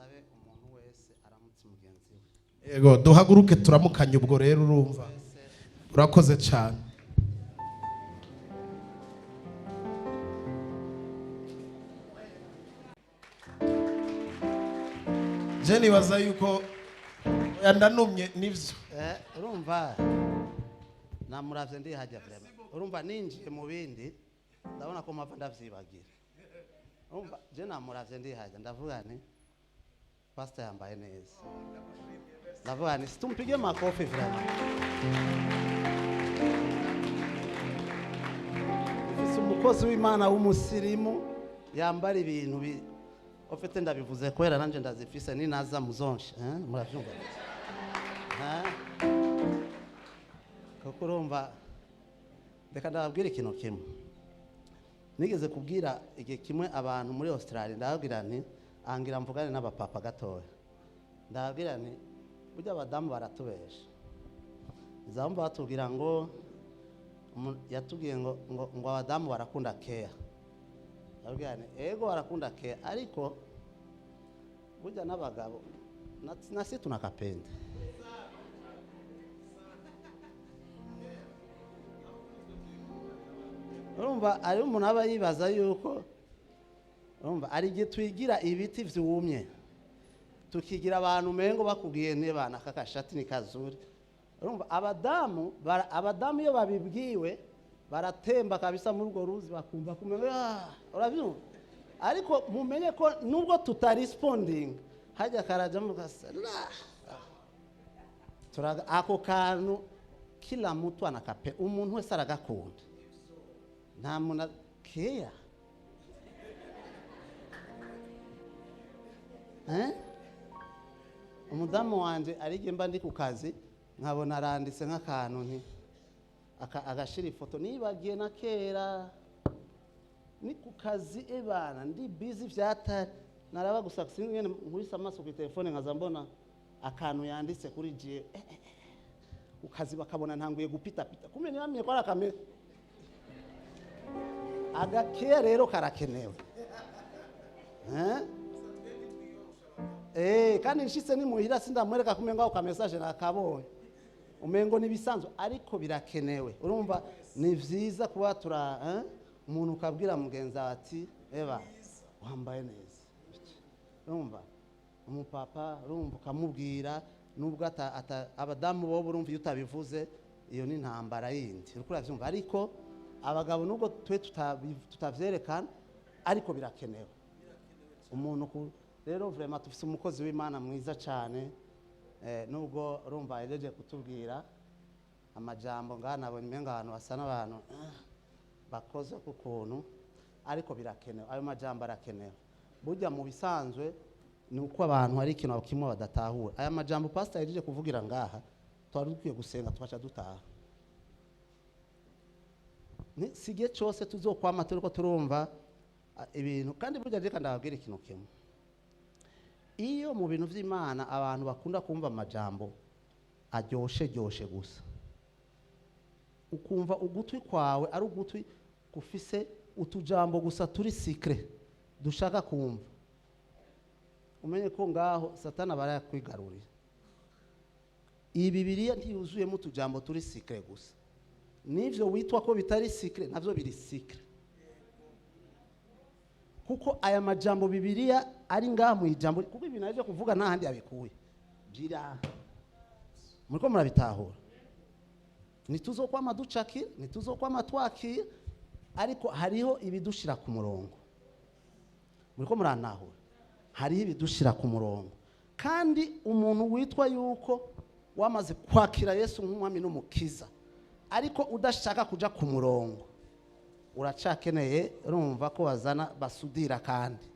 Ndabasabe umuntu wese aramutse mugenzi we. Yego, duhaguruke turamukanye. Ubwo rero urumva, urakoze cyane. Je nibaza yuko, oya, ndanumye nivyo. Urumva namuravye ndihajya, vraiment. Urumva ninjiye mu bindi, ndabona ko mpava ndavyibagira. Urumva je namuravye ndihajya, ndavuga nti pastor yambaye neza. Ndavuga nti situmpige makofi, vraiment. Mfise umukozi w'Imana w'umusirimu yambara ibintu bi ofite. Ndabivuze kubera nanje ndazifise, ninaza muzonshe, eh? Muravyumva, eh? Kuko urumva, reka ndababwira ikintu kimwe nigeze kubwira igihe kimwe abantu muri Australia. Ndababwira nti angira mvugane n'abapapa gatoya. Ndababwira nti burya abadamu baratubesha. Nzamva batubwira ngo yatubwiye ngo abadamu barakunda keya. Ndababwira nti ego, barakunda keya, ariko burya n'abagabo nasi tunakapenda. Urumva ari umuntu aba yibaza yuko, urumva ari igihe twigira ibiti vyumye, tukigira abantu umengo bakubwiye ntibana aka kashati ni kazuri. Urumva abadamu abadamu iyo babibwiwe baratemba kabisa muri urwo ruzi, bakumva kumengo ah, urabyumva. Ariko mumenye ko nubwo tutaresponding, hajya karajamo gasa turaga ako kantu. Kila mtu anakape, umuntu wese aragakunda, nta muntu keya, eh? Umudamu wanje arigihe mba ndi ku kazi, nkabona aranditse nk'akantu nti agashira ifoto nibagiye na kera ni ku kazi, ebana ndi busy vyatari naraba gusa, sinzi ngene nkubise amaso ku telefone, nkaza mbona akantu yanditse kuri je ku kazi, bakabona ntanguye gupitapita, kumbe ntibamenye ko ari akame agakeya. Rero karakenewe, eh? Eh, kandi nshitse ni muhira sindamwereka kumengo ako ka message nakabonye, umengo nibisanzwe, ariko birakenewe. Urumva ni vyiza kuba tura, eh? Umuntu ukabwira mugenzi wawe ati eba wambaye neza. Urumva umupapa, urumva ukamubwira nubwo abadamu bo urumva iyo utabivuze iyo ni intambara yindi, uriko uravyumva. Ariko abagabo nubwo twe tutavyerekana, ariko birakenewe umuntu ku rero vraiment tufise umukozi w'Imana mwiza cyane, nubwo urumva yajeje kutubwira amajambo ngaha, nabonye umenga abantu basa n'abantu bakoze ku kuntu, ariko birakenewe, ayo majambo arakenewe. Burya mu bisanzwe ni uko abantu hari ikintu kimwe badatahura. Aya majambo pastor yajeje kuvugira ngaha, twari dukwiye gusenga tugaca dutaha. Ni si igihe cyose tuzokwama turiko turumva ibintu. Kandi burya reka ndababwira ikintu kimwe: iyo mu bintu by'Imana abantu bakunda kumva amajambo aryoshe ryoshe gusa, ukumva ugutwi kwawe ari ugutwi gufise utujambo gusa turi sucré dushaka kumva, umenye ko ngaho Satani aba yarakwigaruriye. Iyi Bibiliya ntiyuzuyemo utujambo turi sucré gusa. N'ivyo witwa ko bitari sucré navyo biri sucré, kuko aya majambo Bibiliya ari ngaha mu ijambo, kuko ibintu arivyo kuvuga nta handi yabikuye, bira muriko murabitahura. Ntituzokwama ducakira, ntituzokwama twakira, ariko hariho ibidushira ku murongo. Muriko murantahura? Hariho ibidushira ku murongo. Kandi umuntu witwa yuko wamaze kwakira Yesu nk'umwami n'umukiza ariko udashaka kuja ku murongo, uracakeneye urumva ko bazana basudira. Kandi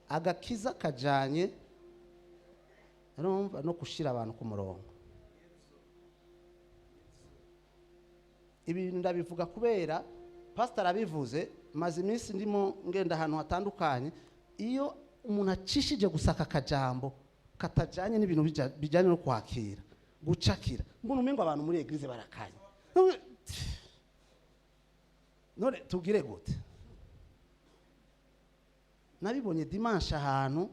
agakiza kajanye urumva no gushira abantu ku murongo. Ibi ndabivuga kubera pastor arabivuze. Maze iminsi ndimo ngenda ahantu hatandukanye, iyo umuntu acishije gusaka akajambo katajanye n'ibintu bijanye no kwakira gucakira, mbona umengo abantu muri église barakanye. None tugire gute? Nabibonye dimanche ahantu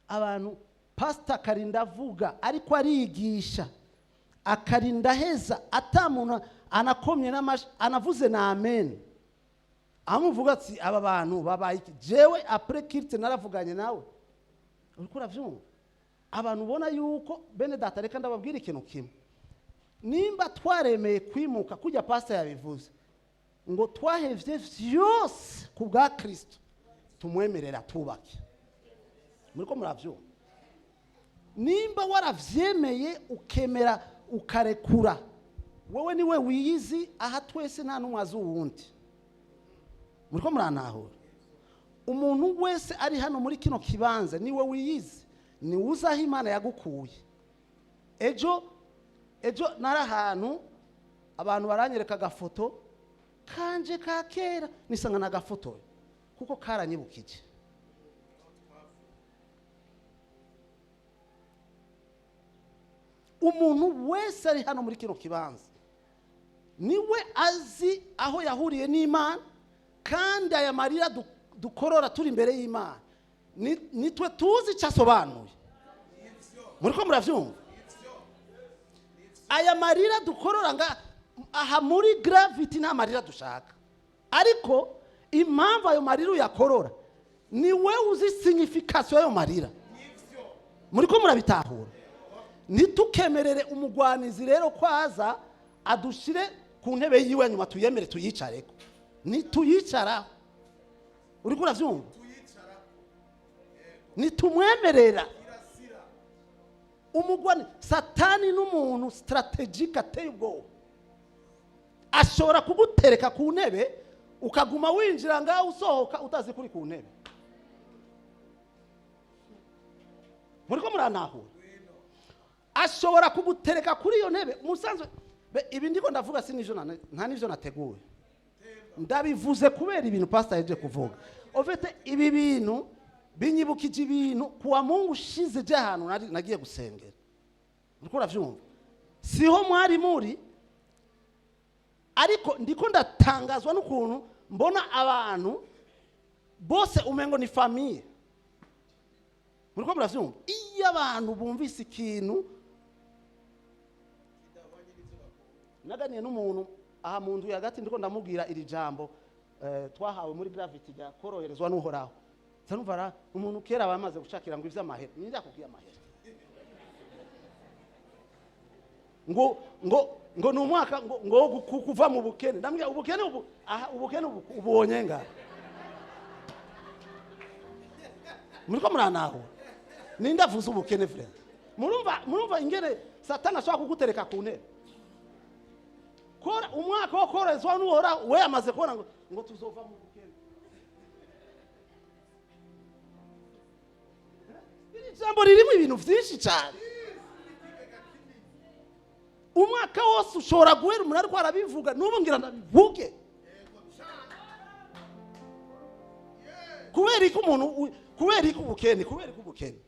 abantu, pasita akarinda avuga, ariko arigisha, akarinda aheza ata muntu anakomye n'amashi anavuze na amen. Amuvuga ati: "Aba bantu babaye iki?" Jewe après culte naravuganye nawe. Uriko uravyumva? Abantu ubona yuko, bene data, reka ndababwira ikintu kimwe: nimba twaremeye kwimuka kujya, pasita yabivuze ngo twahevye vyose ku bwa Kristo, tumwemerera tubake. Muriko muravyumva? Nimba waravyemeye, ukemera, ukarekura, wowe niwe wiyizi. Aha twese nta n'umwe azi uwundi. Muriko murantahura? Umuntu wese ari hano muri kino kibanza niwe wiyizi, niwe uzi aho Imana yagukuye. Ejo, ejo nari ahantu, abantu baranyereka agafoto kanje ka kera, nisanga nagafotoye kuko karanyibukije. Umuntu wese ari hano muri kino kibanza niwe azi aho yahuriye n'Imana. Kandi aya marira dukorora turi imbere y'Imana, nitwe tuzi icyo asobanuye. Muriko muravyumva? Aya marira dukorora nga aha muri Gravity, nta marira dushaka, ariko impamvu ayo marira uyakorora, ni we uzi signification y'ayo marira. Muriko murabitahura? Ntitukemerere umugwanizi rero ko aza adushire ku ntebe yiwe, nyuma tuyemere tuyicareko. Nituyicaraho, uriko uravyumva? Nitumwemerera umugwani. Satani n'umuntu stratégique ateye ubwoba. Ashobora kugutereka ku ntebe, ukaguma winjira ngaho, usohoka utazi kuri ku ntebe. Muriko muranahura? Ashobora kugutereka kuri iyo ntebe musanzwe. Ibi ndiko ndavuga si nivyo, nta nivyo nateguye, ndabivuze kubera ibintu pastor yaje kuvuga. Au fait, ibi bintu binyibukije ibintu kuwa Mungu ushize je ahantu nagiye gusengera. Uriko uravyumva? Siho mwari muri, ariko ndiko ndatangazwa n'ukuntu mbona abantu bose umengo ni famille. Muriko muravyumva? Iyo abantu bumvise ikintu, naganiye n'umuntu aha mu nzu hagati, ndiko ndamubwira iri jambo twahawe muri Gravity rya koroherezwa n'Uhoraho. Nza numva umuntu kera bamaze gushakira ngo ivy'amahera. Ninde akubwiye amahera? Ngo ni umwaka ngo wo kuva mu bukene. Ndambwira ubukene ubu aha, ubukene ubu ubonye nga. Muriko muranahura? Ninde avuze ubukene, frère? Murumva ingene Satani ashobora kugutereka ku ntebe? Kora umwaka wo koroherezwa n'Uhoraho, we amaze kubona ngo tuzova mu bukene. Iri jambo ririmo ibintu byinshi cyane. Umwaka wose ushobora guhera umuntu ariko arabivuga. N'ubu ngira ndabivuge kubera ko umuntu kubera ko ubukene, kubera ko ubukene.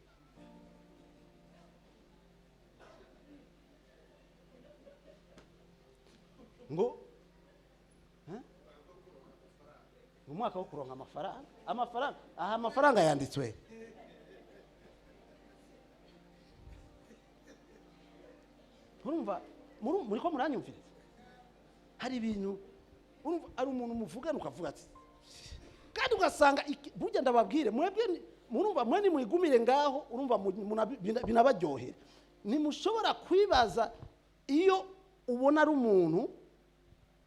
Ngo eh? Umwaka wo kuronka amafaranga. Amafaranga aha, amafaranga yanditswe. Urumva, muriko muranyumviriza? Hari ibintu urumva ari umuntu muvugana ukavuga ati, kandi ugasanga burya ndababwire mwebwe, murumva, mwe nimwigumire ngaho. Urumva, binabaryohere. Ntimushobora kwibaza iyo ubona ari umuntu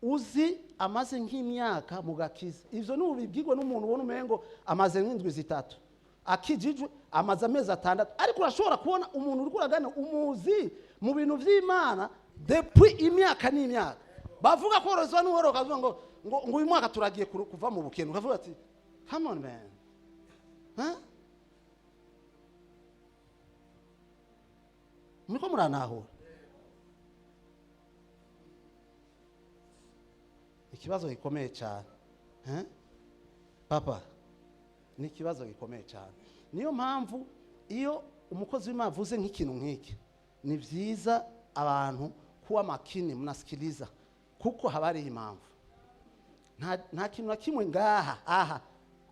uzi amaze nk'imyaka mu gakiza. Ibyo ni ubibwirwa n'umuntu ubona umengo amaze nk'indwi 3 akijijwe, amaze amezi 6, ariko urashobora kubona umuntu uri kuragana umuzi mu bintu by'Imana depuis imyaka n'imyaka, bavuga korozwa n'Uhoraho, ukavuga ngo uyu mwaka turagiye kuva mu bukene, ukavuga ati: "Come on, man." Huh? Muriko muranahura? Ikibazo gikomeye cyane. Hein? Papa, ni ikibazo gikomeye cyane. Niyo mpamvu iyo umukozi w'Imana avuze nk'ikintu nk'iki, ni byiza abantu kuwa makini, mnasikiliza, kuko haba hariho impamvu. Nta kintu na kimwe ngaha aha.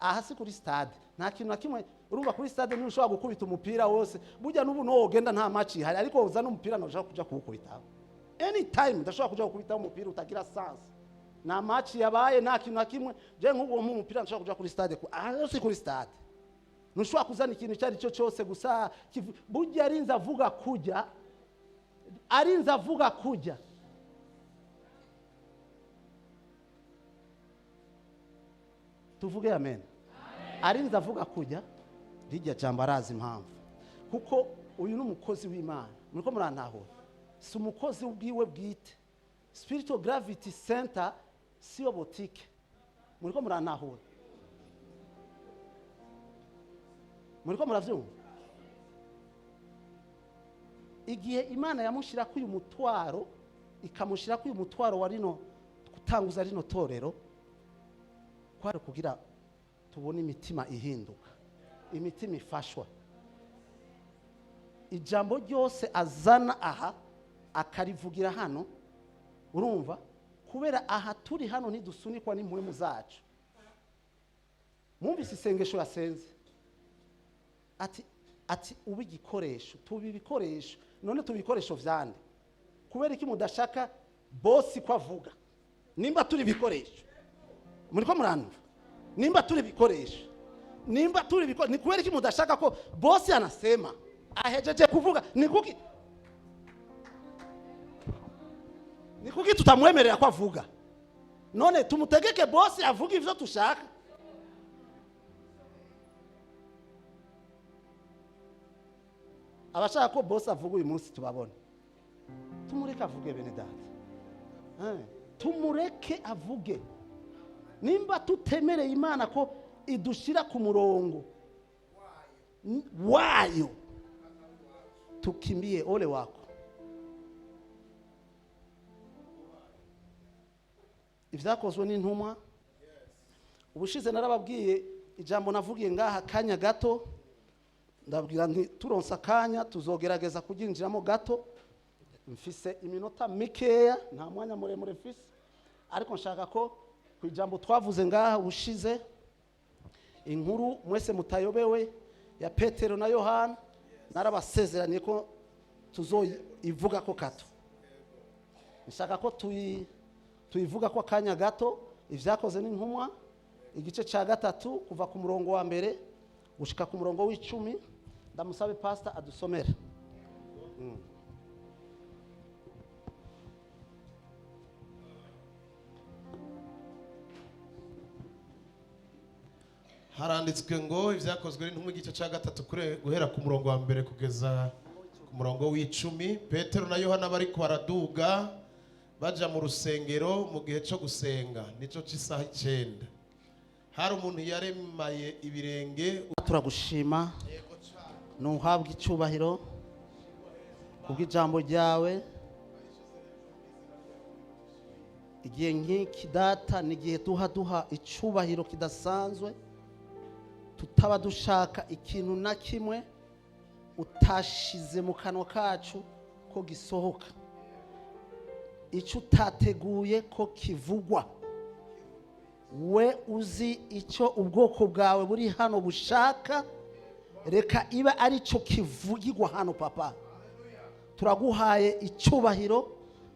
Aha si kuri stade, nta kintu na kimwe. Urumva, kuri stade niba ushobora gukubita umupira wose, burya n'ubu n'uwo ugenda nta match ihari, ariko uzana umupira ntushobora kuja kuwukubitaho anytime. Ndashobora kuja gukubitaho umupira utagira sens, nta match yabaye, nta kintu na kimwe. Je nk'uwo mu mupira nshobora kuja kuri stade. Aha si kuri stade, ntushobora kuzana ikintu icyo ari cyo cyose gusa. Burya arinze avuga kujya, arinze avuga kujya. Tuvuge amen. Arinze avuga kujya rijya jambo, arazi impamvu, kuko uyu ni umukozi w'Imana. Muriko murantahura? Si umukozi bwiwe bwite. Spiritual Gravity Center siyo botike. Muriko murantahura? Muriko muravyumva? Igihe Imana yamushyira uyu mutwaro, ikamushyira uyu mutwaro wa rino gutanguza rino torero, kwari kugira tubone imitima ihinduka, imitima ifashwa. Ijambo ryose azana aha akarivugira hano, urumva, kubera aha turi hano ntidusunikwa n'impwemu zacu. Mwumvise isengesho yasenze, ati ube igikoresho, tuba ibikoresho. None tuba ibikoresho vyande? Kubera iki mudashaka bosi ko avuga nimba turi ibikoresho? Muriko muranumva? Nimba turi ibikoresho, nimba turi ibikoresho, ni kubera iki mudashaka ko bosi anasema? Ahejeje kuvuga, ni kuki tutamwemerera ko avuga? None tumutegeke bosi avuga ivyo tushaka? Abashaka ko bosi avuga uyu munsi tubabone. Tumureke avuge, bene data. Tumureke avuge. Nimba tutemereye Imana ko idushyira ku murongo wayo, tukimbie, ole wako. Ibyakozwe n'Intumwa. Ubushize narababwiye ijambo navugiye ngaha kanya gato, ndabwira nti turonsa akanya tuzogerageza kuryinjiramo gato. Mfise iminota mikeya, nta mwanya muremure mfise, ariko nshaka ko ku ijambo twavuze ngaha ubushize, inkuru mwese mutayobewe ya Petero na Yohana, narabasezeraniye ko tuzoyivuga ko gato. Nshaka ko tuyivuga ko akanya gato. Ibyakoze n'Intumwa, igice cya 3, kuva ku murongo wa 1 gushika ku murongo w'10. Ndamusabe pastor adusomere. Haranditswe ngo: Ibyakozwe n'Intumwa, igice cya 3, guhera ku murongo wa 1 kugeza ku murongo w'10. Petero na Yohana bariko baraduga baja mu rusengero mu gihe cyo gusenga, nico cy'isaha 9, hari umuntu yaremaye ibirenge. Turagushima, ntuhabwe icyubahiro kubw'ijambo ryawe. Igihe nk'iki, Data, ni igihe duha icyubahiro kidasanzwe, tutaba dushaka ikintu na kimwe utashize mu kanwa kacu ko gisohoka, icyo utateguye ko kivugwa. We uzi icyo ubwoko bwawe buri hano bushaka, reka iba ari cyo kivugirwa hano. Papa, turaguhaye icyubahiro,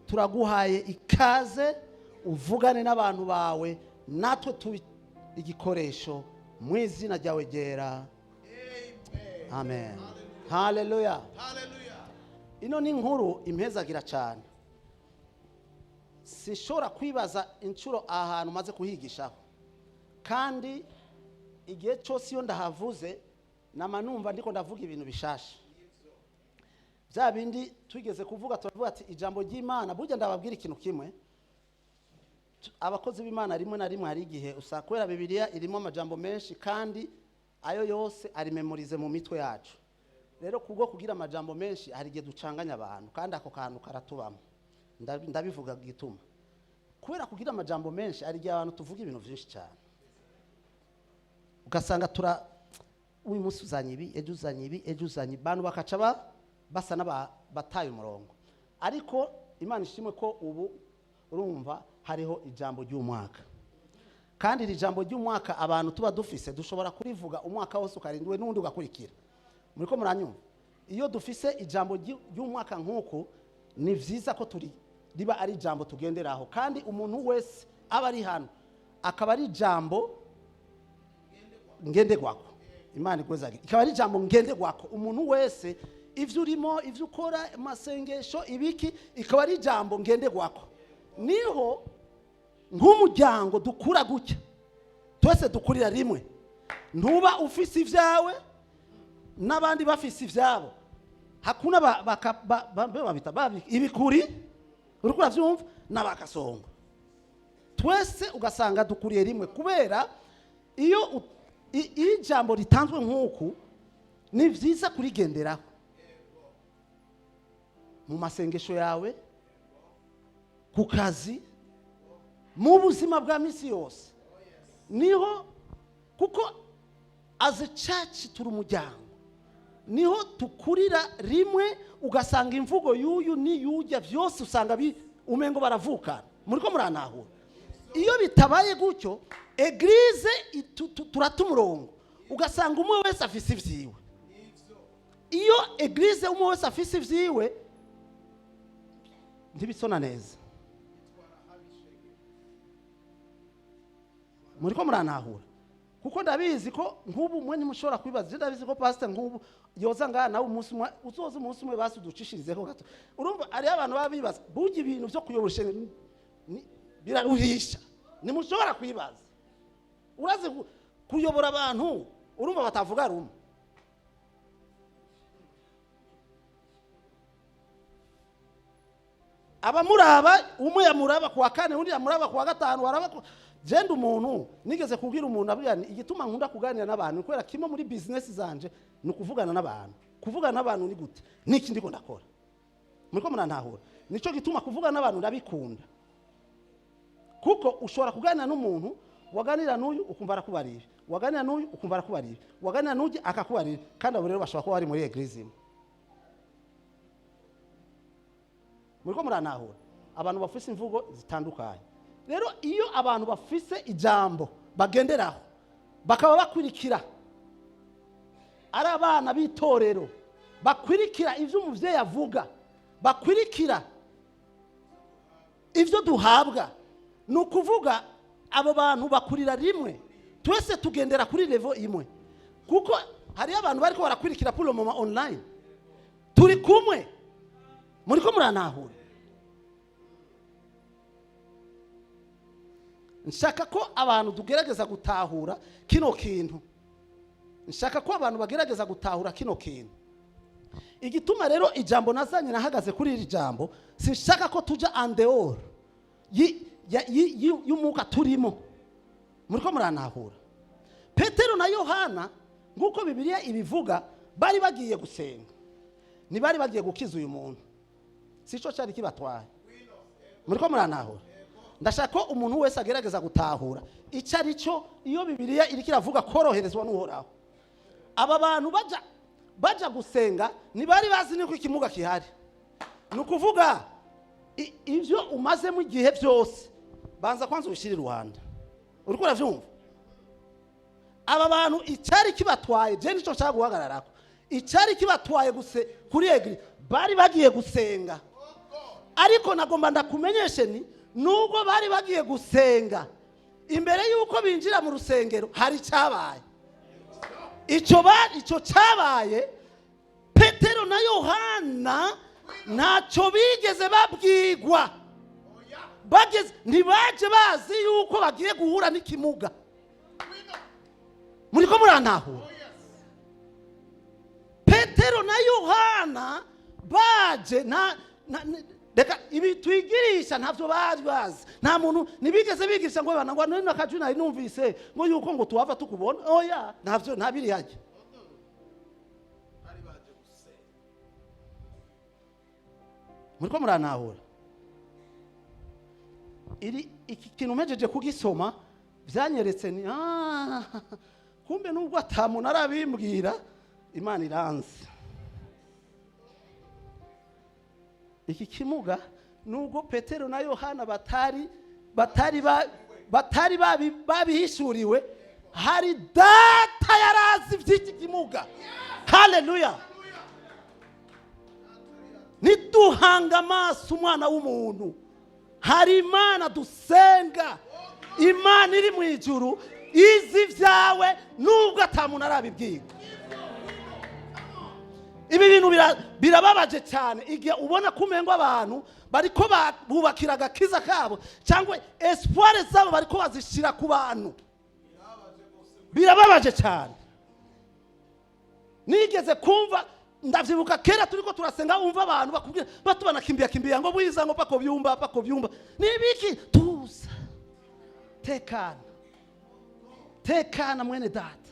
turaguhaye ikaze, uvugane n'abantu bawe, natwe tubi igikoresho mu izina ryawe ryera, amen. Haleluya. Ino ni inkuru impezagira cyane. Sinshobora kwibaza inshuro ahantu maze kuhigishaho, kandi igihe cyose iyo ndahavuze nama numva ndiko ndavuga ibintu bishasha, bya bindi twigeze kuvuga. Turavuga ati ijambo ry'Imana, burya ndababwira ikintu kimwe: abakozi b'Imana rimwe na rimwe hari igihe usanga kubera Bibiliya irimo amajambo menshi, kandi ayo yose ari mémorisé mu mitwe yacu. Rero kubwo kugira amajambo menshi, hari igihe ducanganya abantu, kandi ako kantu karatubamo. Ndabivuga gituma kubera kugira amajambo menshi, hari igihe abantu tuvuga ibintu byinshi cyane, ugasanga tura uyu munsi uzanye ibi, ejo uzanye ibi, ejo uzanye ibi, abantu bakaca basa n'abataye umurongo. Ariko Imana ishimwe ko ubu urumva hariho ijambo ry'umwaka. Kandi iri jambo ry'umwaka abantu tuba dufise, dushobora kurivuga umwaka wose ukarindwe n'undi ugakurikira. Muriko muranyumva? Iyo dufise ijambo ry'umwaka nk'uku, ni vyiza ko turi riba ari ijambo tugenderaho, kandi umuntu wese aba ari hano akaba ari ijambo ngenderwako. Imana igwezage, ikaba ari ijambo ngenderwako. Umuntu wese, ivyo urimo, ivyo ukora, amasengesho, ibiki, ikaba ari ijambo ngenderwako. Niho nk'umuryango dukura gutya, twese dukurira rimwe. Ntuba ufise ivyawe n'abandi bafise ivyabo. Hakuna babita ibikuri, uriko uravyumva, n'abakasongo. Twese ugasanga dukuriye rimwe, kubera iyo ijambo ritanzwe nk'uku ni vyiza kurigenderaho mu masengesho yawe, ku kazi, mu buzima bwa misi yose. Niho kuko as a church turi umuryango, niho tukurira rimwe. Ugasanga imvugo y'uyu n'iyujya byose usanga umengo baravukana. Muriko muranahura? Iyo bitabaye gutyo, église turata umurongo, ugasanga umwe wese afise ivyiwe. Iyo église umwe wese afise ivyiwe, ntibisona neza. Muriko muranahura? Kuko ndabizi ko nk'ubu mwe ntimushobora kwibaza. Je ndabizi ko pastor nk'ubu yoza ngaha nawe umunsi umwe, uzoza umunsi umwe, basi uducishirizeho gato. Urumva hariho abantu baba bibaza burya ibintu vyo kuyobora ishengero biraruhisha. Ntimushobora kwibaza. Urazi kuyobora abantu, urumva, batavuga rumwe. Abamuraba, umwe yamuraba kuwa kane, undi yamuraba kuwa gatanu, waraba ku genda. Umuntu nigeze kubwira umuntu, abwira nti igituma nkunda kuganira n'abantu ni kubera kimwe muri business zanje ni ukuvugana n'abantu. Kuvugana n'abantu ni gute? Niki ndiko ndakora? Muriko murantahura? Nico gituma kuvugana n'abantu ndabikunda, kuko ushobora kuganira n'umuntu, waganira n'uyu ukumva arakubarira, waganira n'uyu ukumva arakubarira, waganira n'uyu akakubarira. Kandi abo rero bashobora kuba bari muri église imwe. Muriko muranahura? Abantu bafise imvugo zitandukanye. Rero iyo abantu bafise ijambo bagenderaho, bakaba bakurikira, ari abana b'itorero bakwirikira ibyo umuvyeyi avuga, bakwirikira ibyo duhabwa, ni ukuvuga abo bantu bakurira rimwe. Twese tugendera kuri level imwe, kuko hariyo abantu bariko barakurikira pour le moment online. Turi kumwe? Muriko muranahura? Nshaka ko abantu tugerageza gutahura kino kintu. Nshaka ko abantu bagerageza gutahura kino kintu. Igituma rero ijambo nazanye, nahagaze kuri iri jambo, sinshaka ko tuja en dehors y'umwuka turimo. Muriko muranahura? Petero na Yohana, nk'uko Bibiliya ibivuga, bari bagiye gusenga, ntibari bagiye gukiza uyu muntu. Sico cyari kibatwaye. Muriko muranahura? Ndashaka ko umuntu wese agerageza gutahura icyo ari cyo iyo Bibiliya iriko iravuga koroherezwa n'Uhoraho. Aba bantu baja gusenga, ntibari bazi niko ikimuga kihari. Ni ukuvuga ibyo umazemo igihe byose, banza kwanza ubishyire iruhande. Uriko uravyumva? Aba bantu icyari kibatwaye, je nico nshaka guhagararako, icyari kibatwaye guse kuri église, bari bagiye gusenga. Ariko nagomba ndakumenyeshe ni nubwo bari bagiye gusenga, imbere y'uko binjira mu rusengero hari icyabaye. Icyo cyabaye, Petero na Yohana ntacyo bigeze babwigwa. Bageze, ntibaje bazi yuko bagiye guhura n'ikimuga. Muriko murantahura? Petero na Yohana baje reka ibi twigirisha, ntabyo bari bazi. Nta muntu, ntibigeze bigisha ngo bana ngo none akaju nari numvise ngo yuko ngo tuhava tukubona. Oya, ntabyo, ntabiri hajya. Bari baje gusenga. Muriko muranahura? Iri iki kintu mpejeje kugisoma byanyeretse ni kumbe nubwo atamuntu arabimbwira, Imana iranzi. Iki kimuga, nubwo Petero na Yohana batari Batari babihishuriwe. Hari Data yarazi iby'iki kimuga. Haleluya! Ntiduhanga amaso umwana w'umuntu. Hari Imana dusenga, Imana iri mu ijuru, izi ibyawe nubwo atamuntu arabibwirwa. Ibi bintu birababaje cyane igihe ubona ko umengo abantu bariko bubakira agakiza kabo cyangwa espoir zabo bariko bazishyira ku bantu. Birababaje cyane. Nigeze kumva, ndavyibuka kera turiko turasenga, wumva abantu bakubwira batu banakimbia kimbia ngo bwiza, ngo pako vyumba, pako vyumba. Nibiki? Tuza, tekana, tekana mwene data,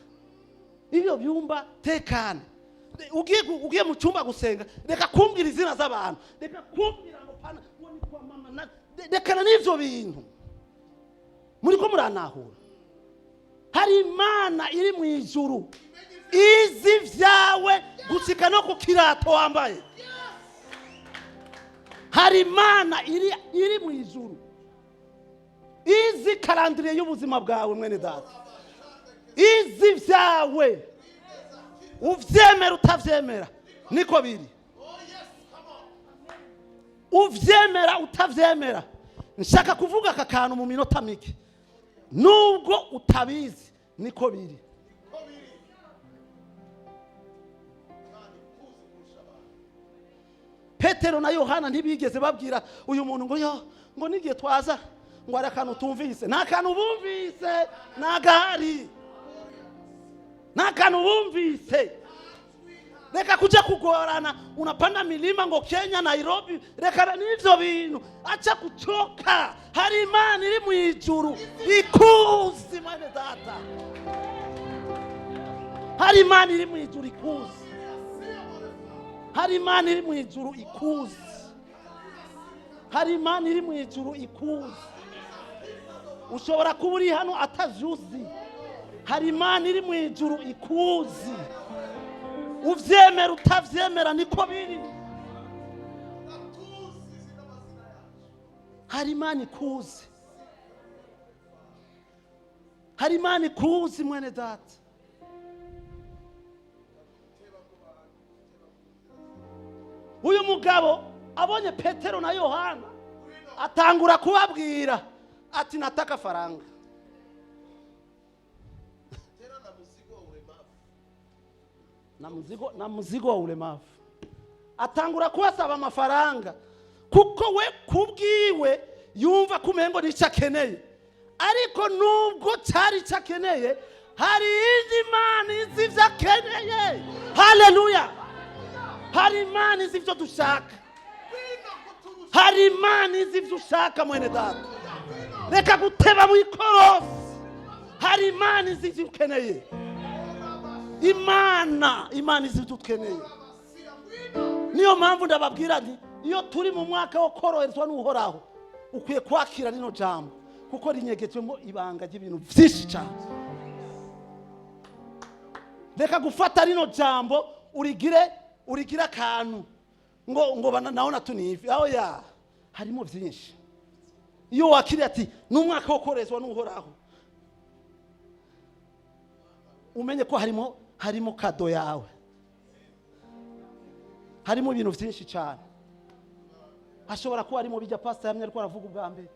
ibyo byumba tekana. Ugiye mu cyumba gusenga, reka kumbwira izina z'abantu, reka kumbwira ngo pana ngo ni kwa mama rekana n'ivyo bintu. Muriko muranahura? Hari Imana iri mu ijuru izi vyawe gushika no ku kirato wambaye. Hari Imana iri mu ijuru izi calendrier y'ubuzima bwawe, mwene data, izi vyawe. Uvyemera utavyemera, niko biri. Uvyemera utavyemera, nshaka kuvuga aka kantu mu minota mike. Nubwo utabizi, niko biri. Petero na Yohana ntibigeze babwira uyu muntu ngo yo ngo n'igihe twaza ngo hari akantu tumvise. Nta kantu bumvise, nta gahari, nta kantu bumvise. Reka kuja kugorana, unapanda milima ngo Kenya, Nairobi. Rekana n'ivyo bintu, acha kuchoka. Hari Imana iri mu ijuru ikuzi, mwene data. Hari Imana iri mu ijuru ikuzi. Hari Imana iri mu ijuru ikuzi. Hari Imana iri mu ijuru ikuzi. Ushobora kuba uri hano atavyuzi. Hari Imana iri mu ijuru ikuzi. Uvyemera utavyemera, niko biri. Hari Imana ikuzi. Hari Imana ikuzi, mwene data. Uyu mugabo abonye Petero na Yohana, atangura kubabwira ati: "Nataka faranga." Tena na mzigo wa ulemavu. Na mzigo, na mzigo wa ulemavu. Atangura kubasaba amafaranga kuko we kubwiwe yumva ko umengo nicyo akeneye. Ariko nubwo cyari icyo akeneye, hari indi Mana izi ibyo akeneye. Haleluya! Hari Imana izi ibyo dushaka. Hari Imana izi ibyo ushaka, mwene data. Reka guteba mu ikorosi. Hari Imana izi ibyo ukeneye. Imana izi ibyo ukeneye. Niyo mpamvu ndababwira nti iyo turi mu mwaka wo koroherezwa n'Uhoraho, ukwiye kwakira rino jambo kuko rinyegetswemo ibanga ry'ibintu byinshi cyane. Reka gufata rino jambo urigire akantu ngo naona tunivi aho ya. Harimo byinshi. Iyo wakiriye ati ni umwaka wo koroherezwa n'Uhoraho, umenye ko harimo cadeau yawe, harimo ibintu byinshi cyane. Hashobora kuba harimo bijya pastor yamye ariko aravuga ubwa mbere.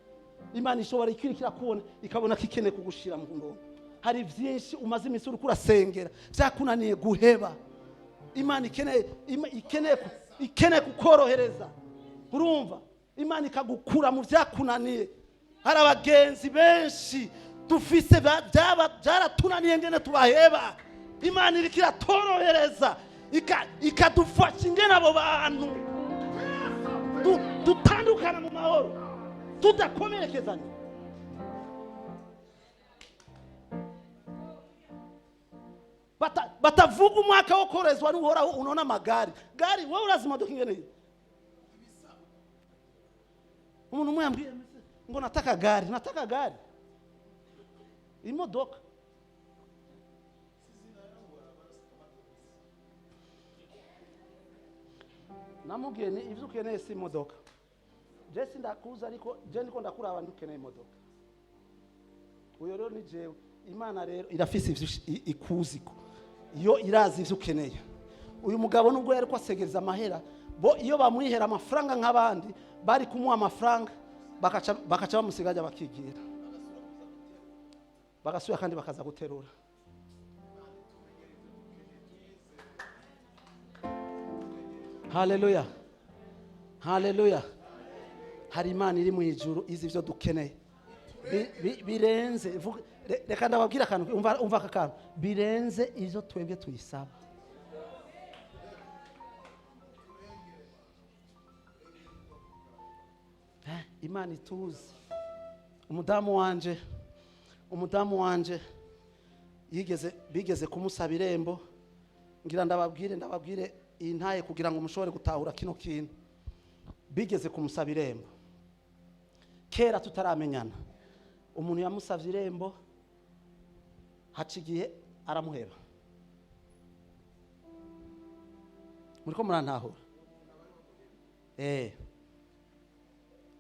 Imana ishobora ikirikira kubona, ikabona ko ikeneye kugushira mu ndobo. Hari byinshi umaze iminsi uriko urasengera byakunaniye guheba. Imana ikeneye kukorohereza. Urumva, Imana ikagukura mu byakunaniye. Hari abagenzi benshi dufise byaratunaniye ngene tubaheba. Imana iriko iratorohereza, ikadufasha ingene abo bantu dutandukana mu mahoro tudakomerekezanya. Batavuga umwaka wo koroherezwa n'Uhoraho, unaona magari gari. Wowe urazi imodoka ingene iri? Umuntu umwe yambwiye ngo nataka gari, nataka gari, imodoka. Namubwiye ni ibyo ukeneye si imodoka. Je sindakuza, ariko je ndiko ndakuraba, ntukeneye imodoka. Uyo rero ni jewe. Imana rero irafise ivyo ikuziko, iyo irazi ivyo ukeneye. Uyu mugabo nubwo yari kwasegereza amahera, bo iyo bamwihera amafaranga nk'abandi bari kumuha amafaranga, bakaca bamusigaja bakigira, bagasubira kandi bakaza guterura. Haleluya, haleluya. Hari Imana iri mu ijuru izi ivyo dukeneye birenze. Reka ndababwira akantu, umva aka kantu, birenze ivyo twebwe tuyisaba. Imana ituzi. Umudamu wanje bigeze kumusaba irembo. Ngira ndababwire iyi ntaye kugira ngo mushobore gutahura kino kintu. Bigeze kumusaba irembo kera tutaramenyana. Umuntu yamusabye irembo, haca igihe aramuheba. Muriko murantahura?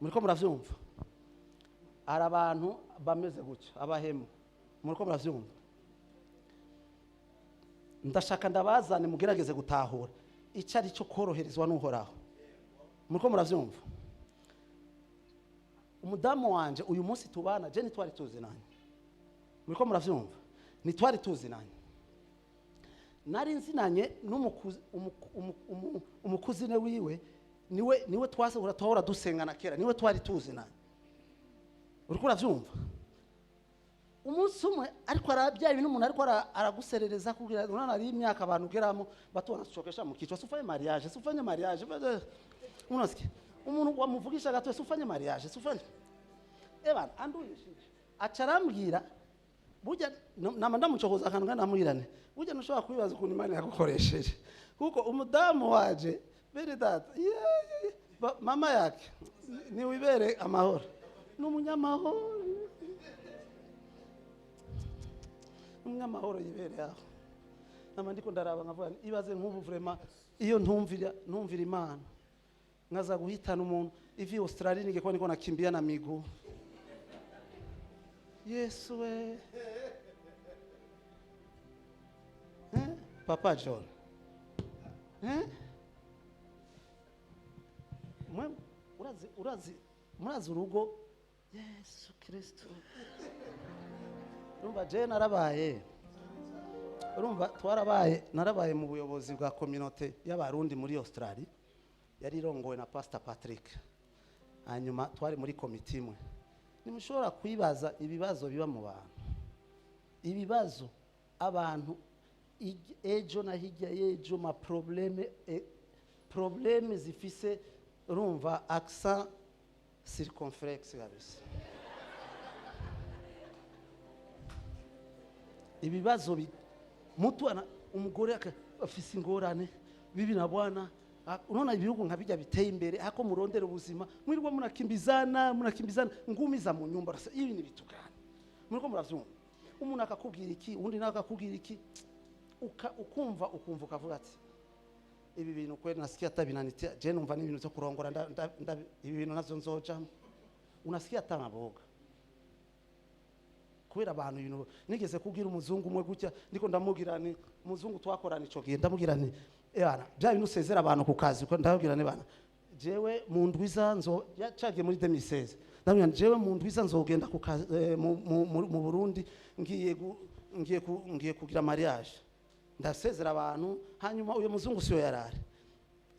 Muriko muravyumva? Hari abantu bameze gutyo, abahemu. Muriko muravyumva? Ndashaka ndabazane mugerageze gutahura icyo ari cyo koroherezwa n'Uhoraho. Muriko muravyumva? Umudamu wanje uyu munsi tubana, je ntitwari tuzinanye. Muriko muravyumva? Ntitwari tuzinanye. Nari nzinanye n'umukuzine wiwe, niwe twasahura, twahora dusengana kera, niwe twari tuzinanye. Uriko uravyumva? Umunsi umwe ariko arabya ibintu, umuntu ariko araguserereza kugira urana ari imyaka abantu ugeramo batu wanachokesha mu kichwa: "Sufanye mariage, sufanye mariage." Unasikia umuntu wamuvugisha gato: "Sufanye mariage, sufanye." Ebana anduyishije, aca arambwira, burya nama ndamucokoza akantu kandi namwirane, burya ntushobora kwibaza ukuntu Imana yagukoresheje, kuko umudamu waje, bene data, ye, mama yake niwibere amahoro, ni umunyamahoro, umunyamahoro yibereye aho. Nama ndiko ndaraba nkavuga nti, ibaze nk'ubu vraiment iyo ntumvira Imana nkaza guhitana umuntu ivi Australia, ningekuwa niko nakimbia na miguu. Yesu we! Eh? Papa John, eh? Mwe urazi murazi urugo Yesu Kristo. Urumva je narabaye, urumva twarabaye, narabaye mu buyobozi bwa communauté y'Abarundi muri Australia, yari irongowe na Pastor Patrick. Hanyuma twari muri komite imwe. Ntimushobora kwibaza ibibazo biba mu bantu, ibibazo abantu ejo na hirya y'ejo, ma problème, problème zifise, urumva, accent circonflexe kabisa. Ibibazo mutu umugore afise ingorane bibi na bwana. Unaona ibihugu nka bijya biteye imbere, hako murondera ubuzima, mwirwa munakimbizana, munakimbizana ngumiza mu nyumba. Rasa ibi ni bitu gani? Muriko muravyumva? Umuntu akakubwira iki, undi nawe akakubwira iki, ukumva ukavuga ati ibi bintu kweli nasikia hata binanitia. Je numva n'ibintu byo kurongora, ibi bintu navyo nzojamo. Unasikia hata naboga kubera abantu ibintu. Nigeze kubwira umuzungu umwe gutya, ndiko ndamubwira ni umuzungu twakorana ico gihe, ndamubwira ni ebana bya bintu usezera abantu ku kazi, ko ndababwira ni bana jewe mu ndwiza nzo yacagiye muri 2016, ndamubwira nti jewe mu ndwiza nzogenda ku kazi, mu Burundi, ngiye kugira mariage, ndasezera abantu. Hanyuma uyo muzungu siyo yarari.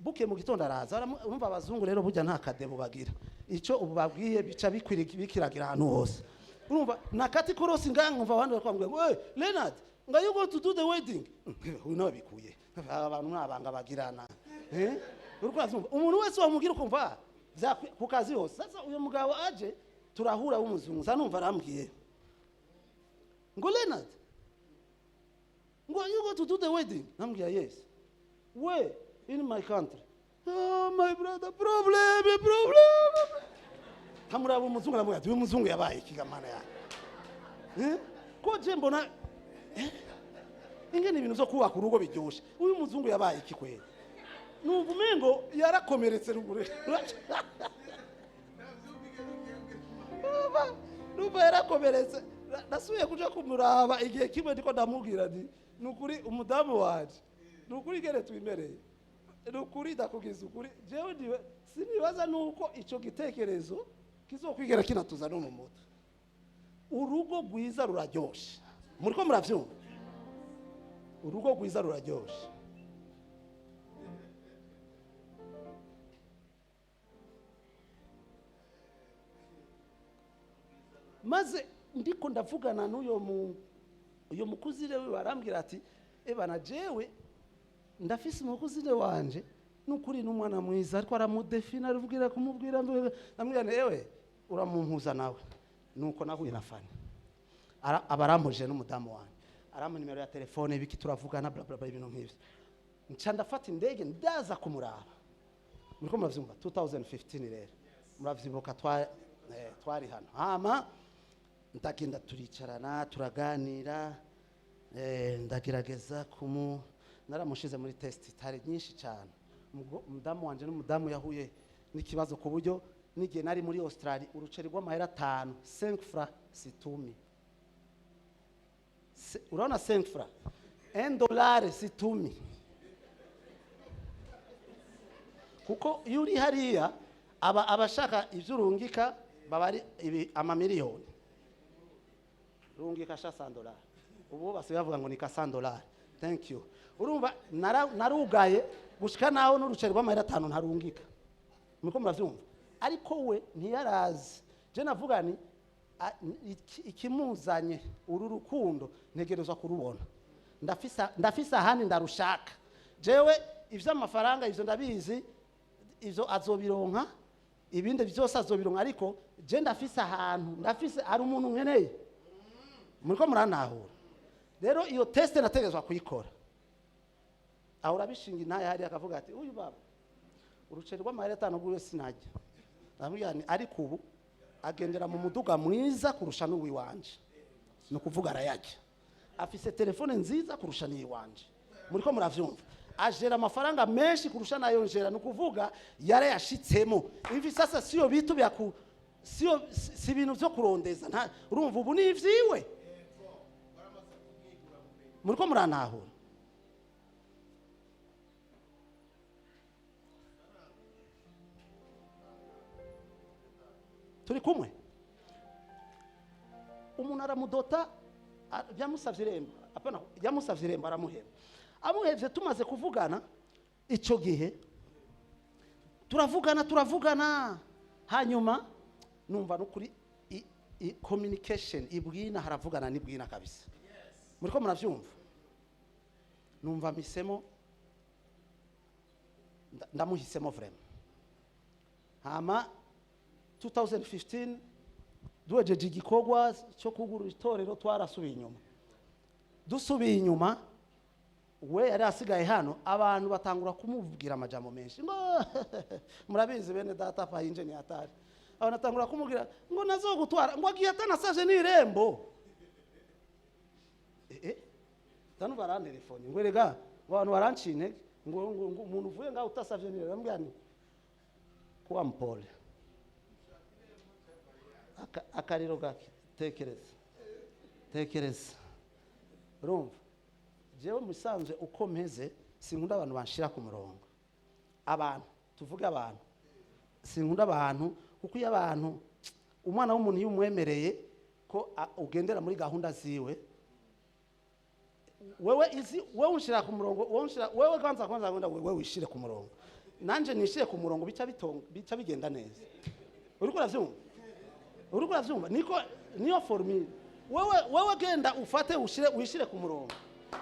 Buke mu gitondo araza, urumva abazungu rero burya nta kadebo bagira, ico ubu babwiye bica bikiragira ahantu hose. Urumva nakati korosi ngaha, nkumva abandi bari ngo: "Hey, Leonard, nga you go to do the wedding?" Uyu nawe bikuye aba bantu nabanga bagirana, eh, uriko urazumva? Umuntu wese wamubwira ukumva ku kazi hose. Sasa uyu mugabo aje turahura w'umuzungu, sa numva arambwiye ngo: "Leonard, ngo you go to do the wedding?" Namubwira: "Yes." "Where?" "In my country." "Oh my brother, problem, problem." Nkamuraba umuzungu, aramubwira ati uyu muzungu yabaye ikigamana yanjye, eh? Ko je mbona, eh? Ingene ibintu vyo kubaka urugo biryoshe, uyu muzungu yabaye iki kweli? Numva umengo yarakomeretse ruguru. Numva yarakomeretse. Nasubiye kuja kumuraba igihe kimwe, ndiko ndamubwira nti: "Nukuri umudamu wanje, nukuri gere twimereye, nukuri ndakubwiza ukuri, jewe ndiwe sinibaza nuko ico gitekerezo kizokwigera kinatuza no mu mutwe." Urugo rwiza ruraryoshe, muriko muravyumva? Urugo rwiza ruraryoshe. Maze ndiko ndavugana n'uyo mu uyo mukuzire we, barambwira ati: "Ebana, jewe ndafise umukuzire wanje, nukuri n'umwana mwiza." Ariko aramudefina, arubwira kumubwira, ndamubwira nti: "Ewe, uramumpuza nawe." Nuko nahuye na Fani. Aba arampuje n'umudamu wanje, arampa nimero ya telefone, biki, turavugana, bla bla bla, ibintu nk'ivyo. Nca ndafata indege, ndaza kumuraba. Muriko muravyumva? 2015 rero muravyibuka, twari hano. Hama ndagenda, turicarana, turaganira, ndagerageza kumu naramushize muri test itari nyinshi cyane. Umudamu wanje n'umudamu yahuye n'ikibazo ku buryo n'igihe nari muri Australia, uruceri rw'amahera 5, 5 francs situmi. Urabona 5 francs, 1 dollar situmi, kuko iyo uri hariya aba abashaka ibyo urungika baba ari amamiliyoni. Rungika sha 100 dolari, ubu basigaye bavuga ngo ni ka 100 dolari. Thank you. Urumva narugaye gushika naho n'uruceri rw'amahera 5 ntarungika. Muriko muravyumva? Ariko we ntiyarazi. Je navuga ni ikimuzanye uru rukundo ntegerezwa kurubona. Ndafise ahandi ndarushaka. Jewe ivy'amafaranga ivyo ndabizi, ivyo azobironka, ibindi byose azobironka, ariko je ndafise ahantu, ndafise, hari umuntu nkeneye. Muriko murantahura? Rero iyo test nategerezwa kuyikora. Aho urabishinga intaye hariya, akavuga ati: "Uyu baba, uruceri rw'amahera 5 rw'iwe sinajya." Ndamubwira nti: "Ariko ubu agendera mu muduga mwiza kurusha n'uwiwanje, ni ukuvuga arayajya. Afise telefone nziza kurusha n'iyiwanje." Muriko muravyumva? Ajera amafaranga menshi kurusha nayo njera, ni ukuvuga yarayashitsemo. Hivi sasa sio vitu vya ku sio si ibintu vyo kurondeza. Urumva ubu ni ivyiwe. Muriko murantahura? Turi kumwe? Umuntu aramudota, yamusavye irembo, apana, yamusavye irembo, aramuheba. Amuhevye, tumaze kuvugana ico gihe, turavugana, turavugana, hanyuma numva nukuri communication ibwina, haravugana n'ibwina kabisa. Muriko muravyumva? Numva mpisemo, ndamuhisemo vraiment. Hama 2015 duhejeje igikorwa cyo kugura itorero, twarasubiye inyuma. Dusubiye inyuma, we yari asigaye hano. Abantu batangura kumubwira amajambo menshi, ngo murabizi bene data payinje ni hatari. Abantu batangura kumubwira ngo nazogutwara, ngo agiye atanasaje n'irembo. Tano barantelefone ngo: "Erega ngo abantu baranciye intege, ngo umuntu uvuye ngaho utasavye n'irembo." Ndamubwira nti: "Kuwa mpole." Akariro gake, tekereza, tekereza. Urumva jewe musanzwe uko meze, sinkunda abantu banshira ku murongo. Abantu, tuvuge abantu, sinkunda abantu, kuko iyo abantu, umwana w'umuntu iyo umwemereye ko ugendera muri gahunda ziwe, wewe izi wewe unshira ku murongo, wewe unshira, wewe kwanza kwanza wenda wewe wishire ku murongo, nanje nishire ku murongo, bica bitonga, bica bigenda neza. Uriko uravyumva? Uriko uravyumva? Niko niyo formule. Wewe genda ufate ushire, wishire ku murongo,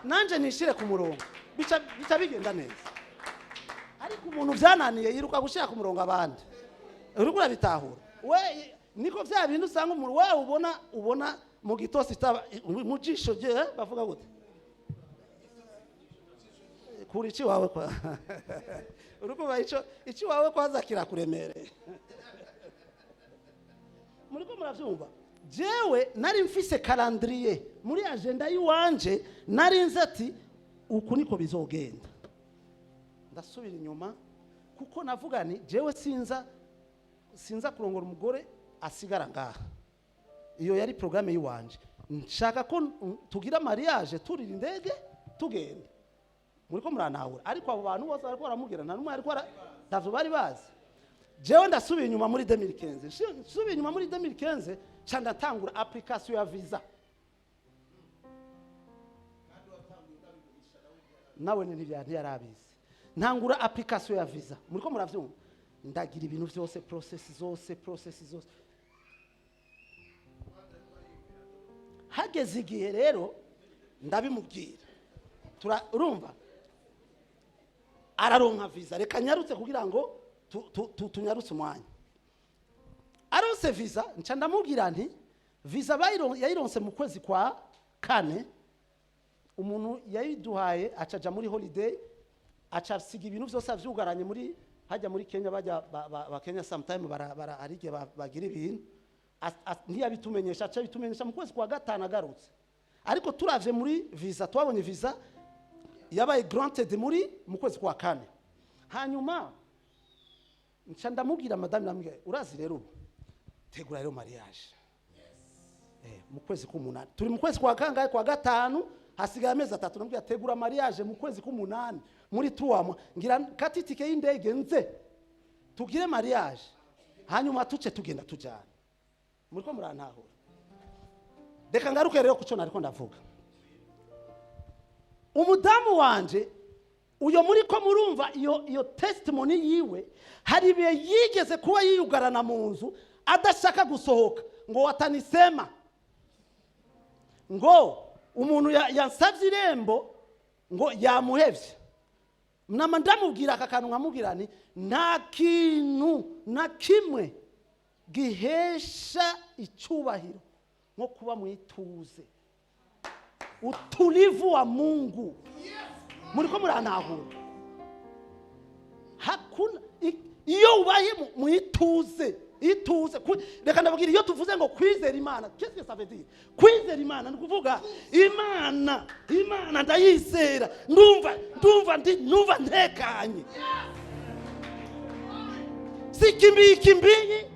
nanje nishire ku murongo, bica bigenda neza. Ariko umuntu vyananiye yiruka gushira ku murongo abandi. Uriko urabitahura? We niko vya bintu usanga umuntu wewe ubona mu gitosi mu jisho rye, bavuga gute? Kura ici wawe kwa uriko ico ici wawe kwanza kirakuremereye. Muriko muravyumva? Jewe nari mfise calendrier muri agenda yiwanje, nari nzi ati uku niko bizogenda. Ndasubira inyuma kuko navuga ni jewe sinza kurongora umugore asigara ngaha. Iyo yari programme yiwanje. Nshaka ko tugira mariage, turira indege, tugenda. Muriko muranahura? Ariko abo bantu bose bariko baramubwira, nta n'umwe ariko ntavyo bari bazi. Jewe ndasubiye inyuma muri 2015, nsubiye inyuma muri 2015, nca ndatangura application ya visa. Nawe ntiyarabizi. Ntangura application ya visa, muriko muravyumva? Ndagira ibintu vyose, process zose, process zose. Hageze igihe rero ndabimubwira. Urumva araronka visa. Reka nyarutse kugira ngo tunyarutse umwanya. Aronse visa, nca ndamubwira nti visa yayironse mu kwezi kwa kane. Umuntu yayiduhaye acaja muri holiday, aca asiga ibintu vyose avyugaranye muri hajya muri Kenya. Bajya ba Kenya sometime bara hari igihe bagira ibintu. Ntiyabitumenyesha, aca bitumenyesha mu kwezi kwa gatanu agarutse. Ariko turavye muri visa, twabonye visa yabaye granted mu kwezi kwa kane. Hanyuma nca ndamubwira madame, ndamubwira: "Urazi rero, ubu tegura rero mariage mu kwezi k'umunani." Turi mu kwezi kwa kangahe? Kwa gatanu, hasigaye amezi 3. Ndamubwira: "Tegura mariage mu kwezi k'umunani, muri tuwamwa ngira kati itike y'indege, nze tugire mariage, hanyuma tuce tugenda tujana." Muriko murantahura? Reka ngaruke rero kuco nariko ndavuga. Umudamu wanje uyo, muri ko murumva iyo testimony yiwe, hari ibihe yigeze kuba yiyugarana mu nzu adashaka gusohoka, ngo watanisema ngo umuntu yansavye irembo ngo yamuhevye. Nama ndamubwira aka kantu, nkamubwira nti nta kintu na kimwe gihesha icyubahiro nko kuba mu ituze, utulivu wa Mungu. Muriko murantahura? Hakuna iyo ubaye mu ituze, ituze. Reka ndababwira, iyo tuvuze ngo kwizera Imana, qu'est-ce que ça veut dire? Kwizera Imana ni ukuvuga Imana ndayizera, ndumva ntekanye, sikimbiye ikimbiyi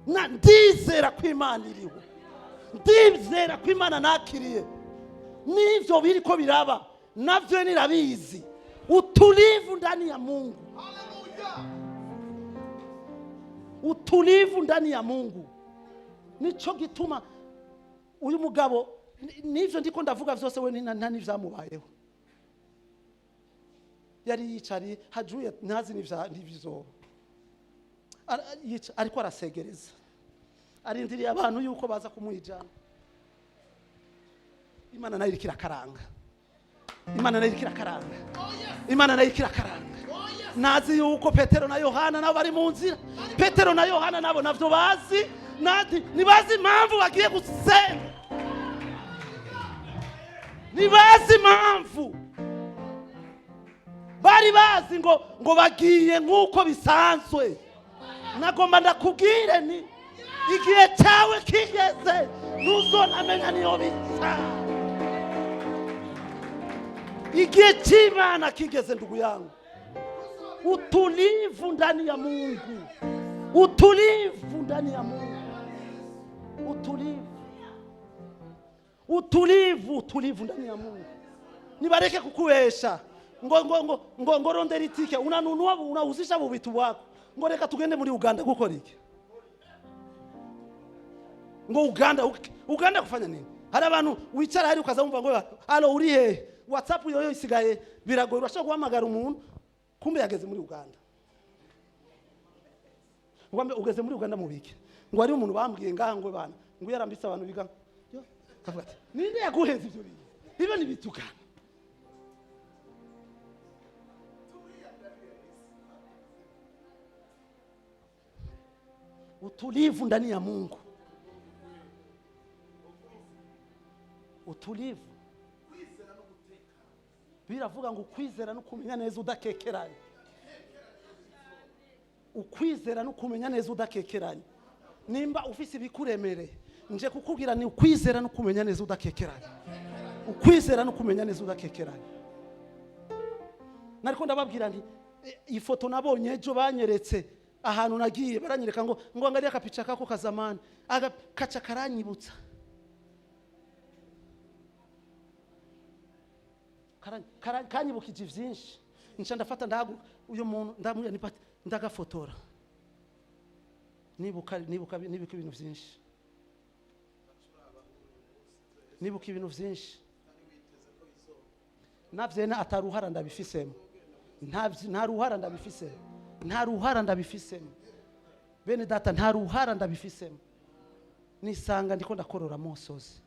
na ndizera ko Imana iriho, ndizera ko Imana nakiriye n'ivyo biriko biraba navyo nirabizi. Utulivu ndani ya Mungu, utulivu ndani ya Mungu. Nico gituma uyu mugabo n'ivyo ndiko ndavuga vyose, we nta n'ivyamubayeho. Yari yicariye hajuye, ntazi n'ibizoba. Ariko arasegereza, arindiriye abantu yuko baza kumuhijana. Imana nayo iriko irakaranga, Imana nayo iriko irakaranga, Imana nayo iriko irakaranga. Nazi yuko Petero na Yohana nabo bari mu nzira. Petero na Yohana nabo navyo bazi, ntibazi impamvu bagiye gusenga, ntibazi impamvu. Bari bazi ngo bagiye nk'uko bisanzwe. Nagomba ndakubwire ni igihe cyawe kigeze, ntuzonamenya niyo bica. Igihe cy'Imana kigeze, ndugu yangu, utulivu ndani ya Mungu, utulivu ndani ya Mungu, utulivu, utulivu, utulivu ndani ya Mungu. Nibareke kukubesha ngo rondera itike, unanunua, unahusisha bubitu bwako, ngo reka tugende muri Uganda. Gukora iki ngo Uganda? Uganda kufanya nini? Hari abantu wicara hari ukaza wumva ngo: "Allo, uri hehe?" WhatsApp yoyo isigaye biragoye, urashobora guhamagara umuntu kumbe yageze muri Uganda. Ngo ugeze muri Uganda mubike? Ngo hari umuntu bambwiye ngaha ngo bana ngo yarambitse abantu biga. Yo, kavuga ati: "Ninde yaguheza ibyo bintu? Ibyo ni bitukana." Utulivu ndani ya Mungu, utulivu. Biravuga ngo ukwizera no kumenya neza udakekeranye, ukwizera no kumenya neza udakekeranye. Nimba ufise ibikuremereye, nje kukubwira ni ukwizera no kumenya neza udakekeranye, ukwizera no kumenya neza udakekeranye. Nariko ndababwira nti ifoto nabonye ejo, banyeretse ahantu nagiye, baranyereka ngo angalia akapicha kako ka zamani, aga kaca karanyibutsa. Kanyibukije vyinshi. Nca ndafata, ndahaguruka, uyu muntu ndamubwira nti: "Pati." Ndagafotora, nibuka ibintu vyinshi, nibuka ibintu vyinshi navyena ataruhara ndabifisemo. Nta ruhara ndabifisemo, nta ruhara ndabifisemo, bene data, nta ruhara ndabifisemo. Nisanga ndiko ndakorora amosozi,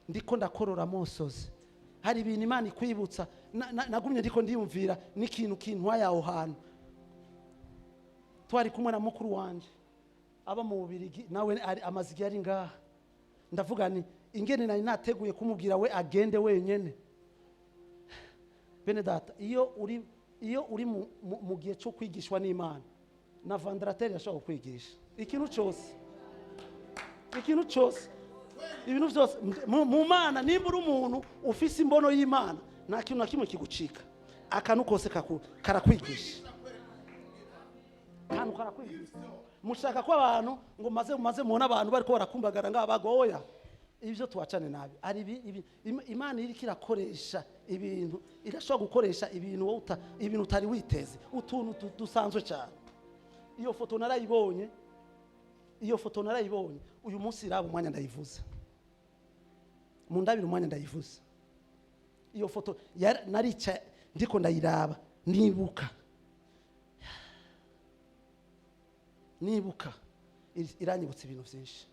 ndiko ndakorora amosozi. Hari ibintu Imana ikwibutsa. Nagumye ndiko ndiyumvira n'ikintu kintwaye aho hantu. Twari kumwe na mukuru wanje aba mu Bubirigi, nawe amaze igihe ari ngaha. Ndavuga ni ingene nari nateguye kumubwira we agende wenyene. Bene data, iyo uri mu gihe cyo kwigishwa n'Imana, na ventilateur yashobora kukwigisha ikintu cyose, ikintu cyose, ibintu byose mu Mana. Nimba uri umuntu ufise imbono y'Imana, nta kintu na kimwe kigucika. Akantu kose karakwigisha, akantu karakwigisha. Mushaka ko abantu ngo maze mubone abantu bariko barakumbagara ngaha bagoya, ibyo tuwacane nabi. Ari Imana iriko irakoresha ibintu, irashobora gukoresha ibintu wowe ibintu utari witeze, utuntu dusanzwe cyane. Iyo foto narayibonye, iyo foto narayibonye. Uyu munsi iraba umwanya ndayivuze, mundabire umwanya ndayivuze. Iyo foto naricaye ndiko ndayiraba, nibuka, iranyibutsa ibintu byinshi.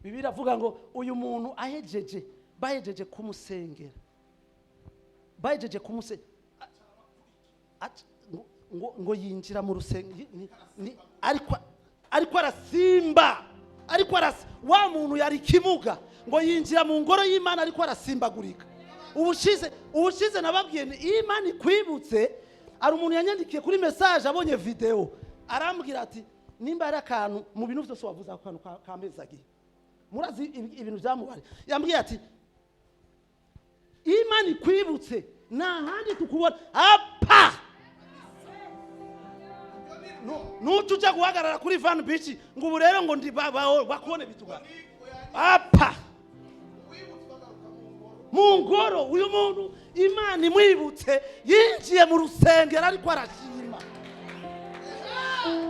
Bibiliya iravuga ngo uyu muntu ahejeje, bahejeje kumusengera, bahejeje kumuse ngo yinjira mu rusengero, ariko arasimba, ariko wa muntu yari kimuga, ngo yinjira mu ngoro y'Imana ariko arasimbagurika. Ubushize nababwiye ni iyo Imana ikwibutse. Hari umuntu yanyandikiye kuri message abonye video, arambwira ati: "Nimba ari akantu mu bintu byose wavuze, ako kantu kampezagiye." Murazi ibintu byamubare. Yambwiye ati: "Imana ikwibutse, nta handi tukubona apa nuca ujya guhagarara kuri Van Beach ngo ubu rero ngo ndi bakubone bituga apa mu ngoro." Uyu muntu Imana imwibutse, yinjiye mu rusengero ariko arashima,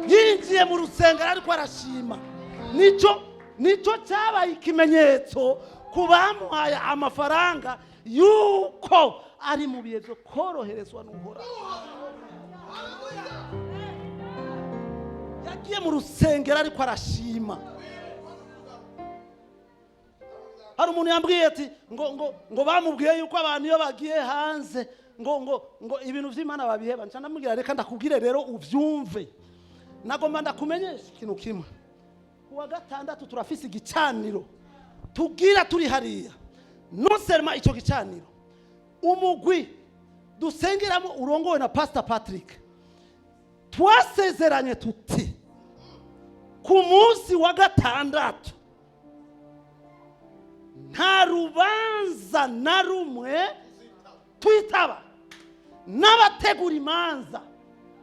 yinjiye mu rusengero ariko arashima. Nicyo cyabaye ikimenyetso ku bamuhaye amafaranga yuko ari mu bihe byo koroherezwa n'Uhoraho. Yagiye mu rusengero ariko arashima. Hari umuntu yambwiye ati ngo bamubwiye yuko abantu iyo bagiye hanze ngo ibintu by'Imana babiheba. Nca ndamubwira: "Reka ndakubwire rero ubyumve." Nagomba ndakumenyesha ikintu kimwe. Kuwa gatandatu turafise igicaniro tugira turi hariya. Non seulement icyo gicaniro, umugwi dusengeramo urongowe na Pastor Patrick, twasezeranye tuti ku munsi wa gatandatu nta rubanza na rumwe twitaba n'abategura imanza,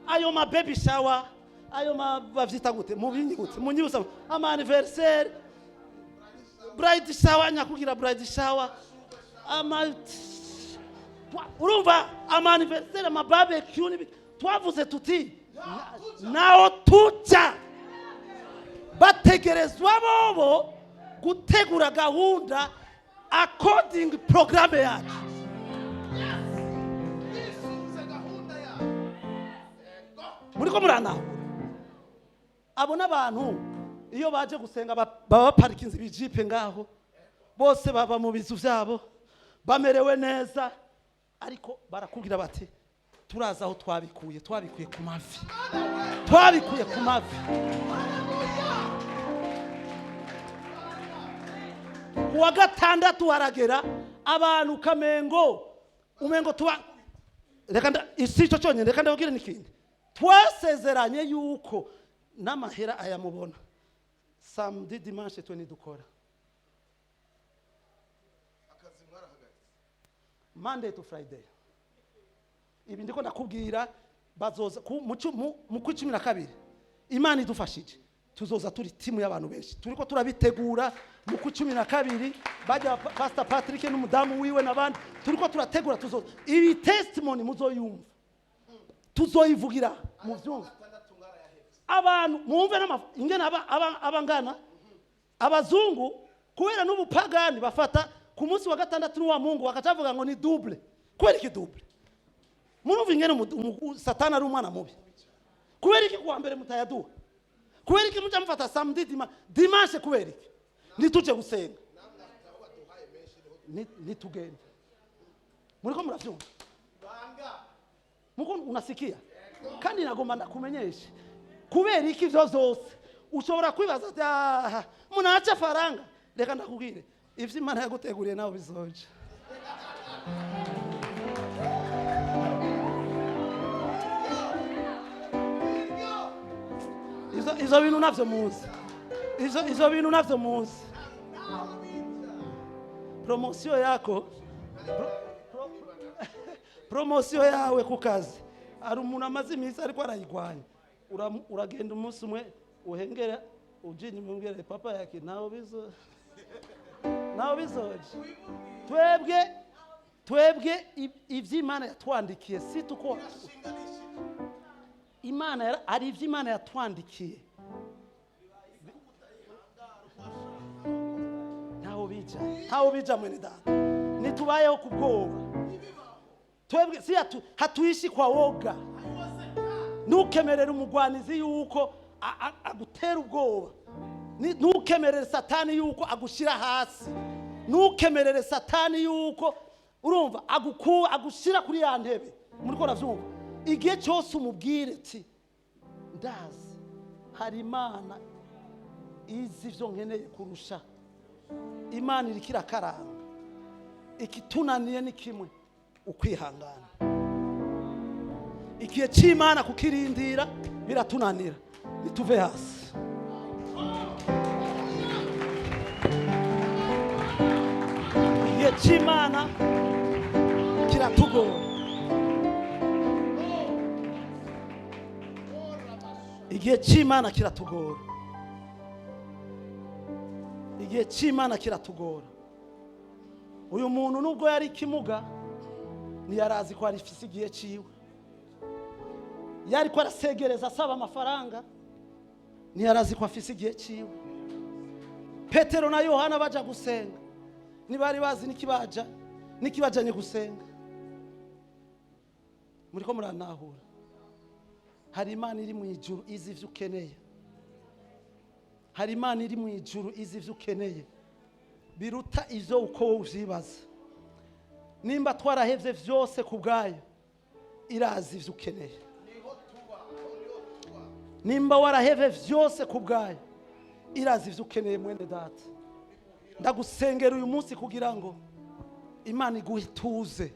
ayo ma baby shower, ayo ma bavyita gute, mubinyibutse, munyibutse, ama anniversaire, bride shower, nyakugira bride shower, ama urumva ama anniversaire, ama barbecue twavuze tuti naho tujya bategerezwa bobo gutegura gahunda according programme yacu. Bisunze gahunda yawe. Muriko muranahura? Abo n'abantu iyo baje gusenga baba baparikinze ibijipe ngaho, bose baba mu bizu byabo bamerewe neza, ariko barakubwira bati: "Turazi aho twabikuye, twabikuye ku mavi, twabikuye ku mavi." Ku wa gatandatu haragera abantu kamengo umengo tuba. Reka si icyo cyonyine, reka ndababwire n'ikindi. Twasezeranye yuko n'amahera ayamubona samedi, dimanche twe ntidukora. Akazi mwarahagaritse. Monday to Friday. Ibi ndiko ndakubwira, bazoza mu kwa 12, Imana idufashije. Tuzoza turi timu y'abantu benshi, turiko turabitegura mu ku 12, bajya Pastor Patrick n'umudamu wiwe n'abandi, turiko turategura. Tuzoza ibi testimony muzoyumva, tuzoyivugira mu vyumva. Abantu mwumve ingene abangana abazungu, kubera n'ubupagani, bafata ku munsi wa gatandatu n'uwa Mungu bakacavuga ngo ni double. Kubera iki double? Murumva ingene Satani ari umwana mubi. Kubera iki kuwa mbere mutayaduha? Kubera iki muca mufata samedi, dimanche? Kubera iki ntituje gusenga? Nitugende. Muriko muravyumva? Muko unasikia? Kandi nagomba ndakumenyeshe kubera iki ivyo vyose. Ushobora kwibaza ati: "Ah, munaca faranga." Reka ndakubwire, ivyo Imana yaguteguriye nawe bizoja. Ivyo bintu navyo muzi, ivyo bintu navyo muzi. Promotion yako, promotion yawe ku kazi, hari umuntu amaze iminsi ariko arayigwanya. Uragenda umunsi umwe uhengera uje inyuma, umbwire papa yake, nawe bizo, nawe bizoje. Twebwe ivy'Imana yatwandikiye, si tuko Imana ari ivy'Imana yatwandikiye, ntaho bija, ntaho bija, mwene data. Ntitubayeho ku bwoba twebwe, si hatuishi kwa woga. Ntukemerere umugwanizi yuko agutera ubwoba. Ntukemerere Satani yuko agushyira hasi. Ntukemerere Satani yuko, urumva, agushyira kuri ya ntebe. Muriko uravyumva? Igihe cyose umubwire ati: "Ndazi hari Imana izi ivyo nkeneye kurusha. Imana iriko irakaranga." Ikitunaniye ni kimwe, ukwihangana. Igihe cy'Imana kukirindira biratunanira. Nituve hasi. Igihe cy'Imana kiratugora, igihe cy'Imana kiratugora, igihe cy'Imana kiratugora. Uyu muntu nubwo yari ikimuga, ntiyarazi ko ari ifise igihe ciwe. Yari ko arasegereza asaba amafaranga, ntiyarazi ko afise igihe ciwe. Petero na Yohana baja gusenga, ntibari bazi n'ikibaja n'ikibajanye gusenga. Muriko muranahura? Hari Imana iri mu ijuru izi ivyo ukeneye. Hari Imana iri mu ijuru izi ivyo ukeneye biruta ivyo uko wowe uvyibaza. Nimba twarahevye vyose ku bwayo, irazi ivyo ukeneye. Nimba warahevye vyose ku bwayo, irazi ivyo ukeneye. Mwene data, ndagusengera uyu munsi kugira ngo Imana iguhe ituze,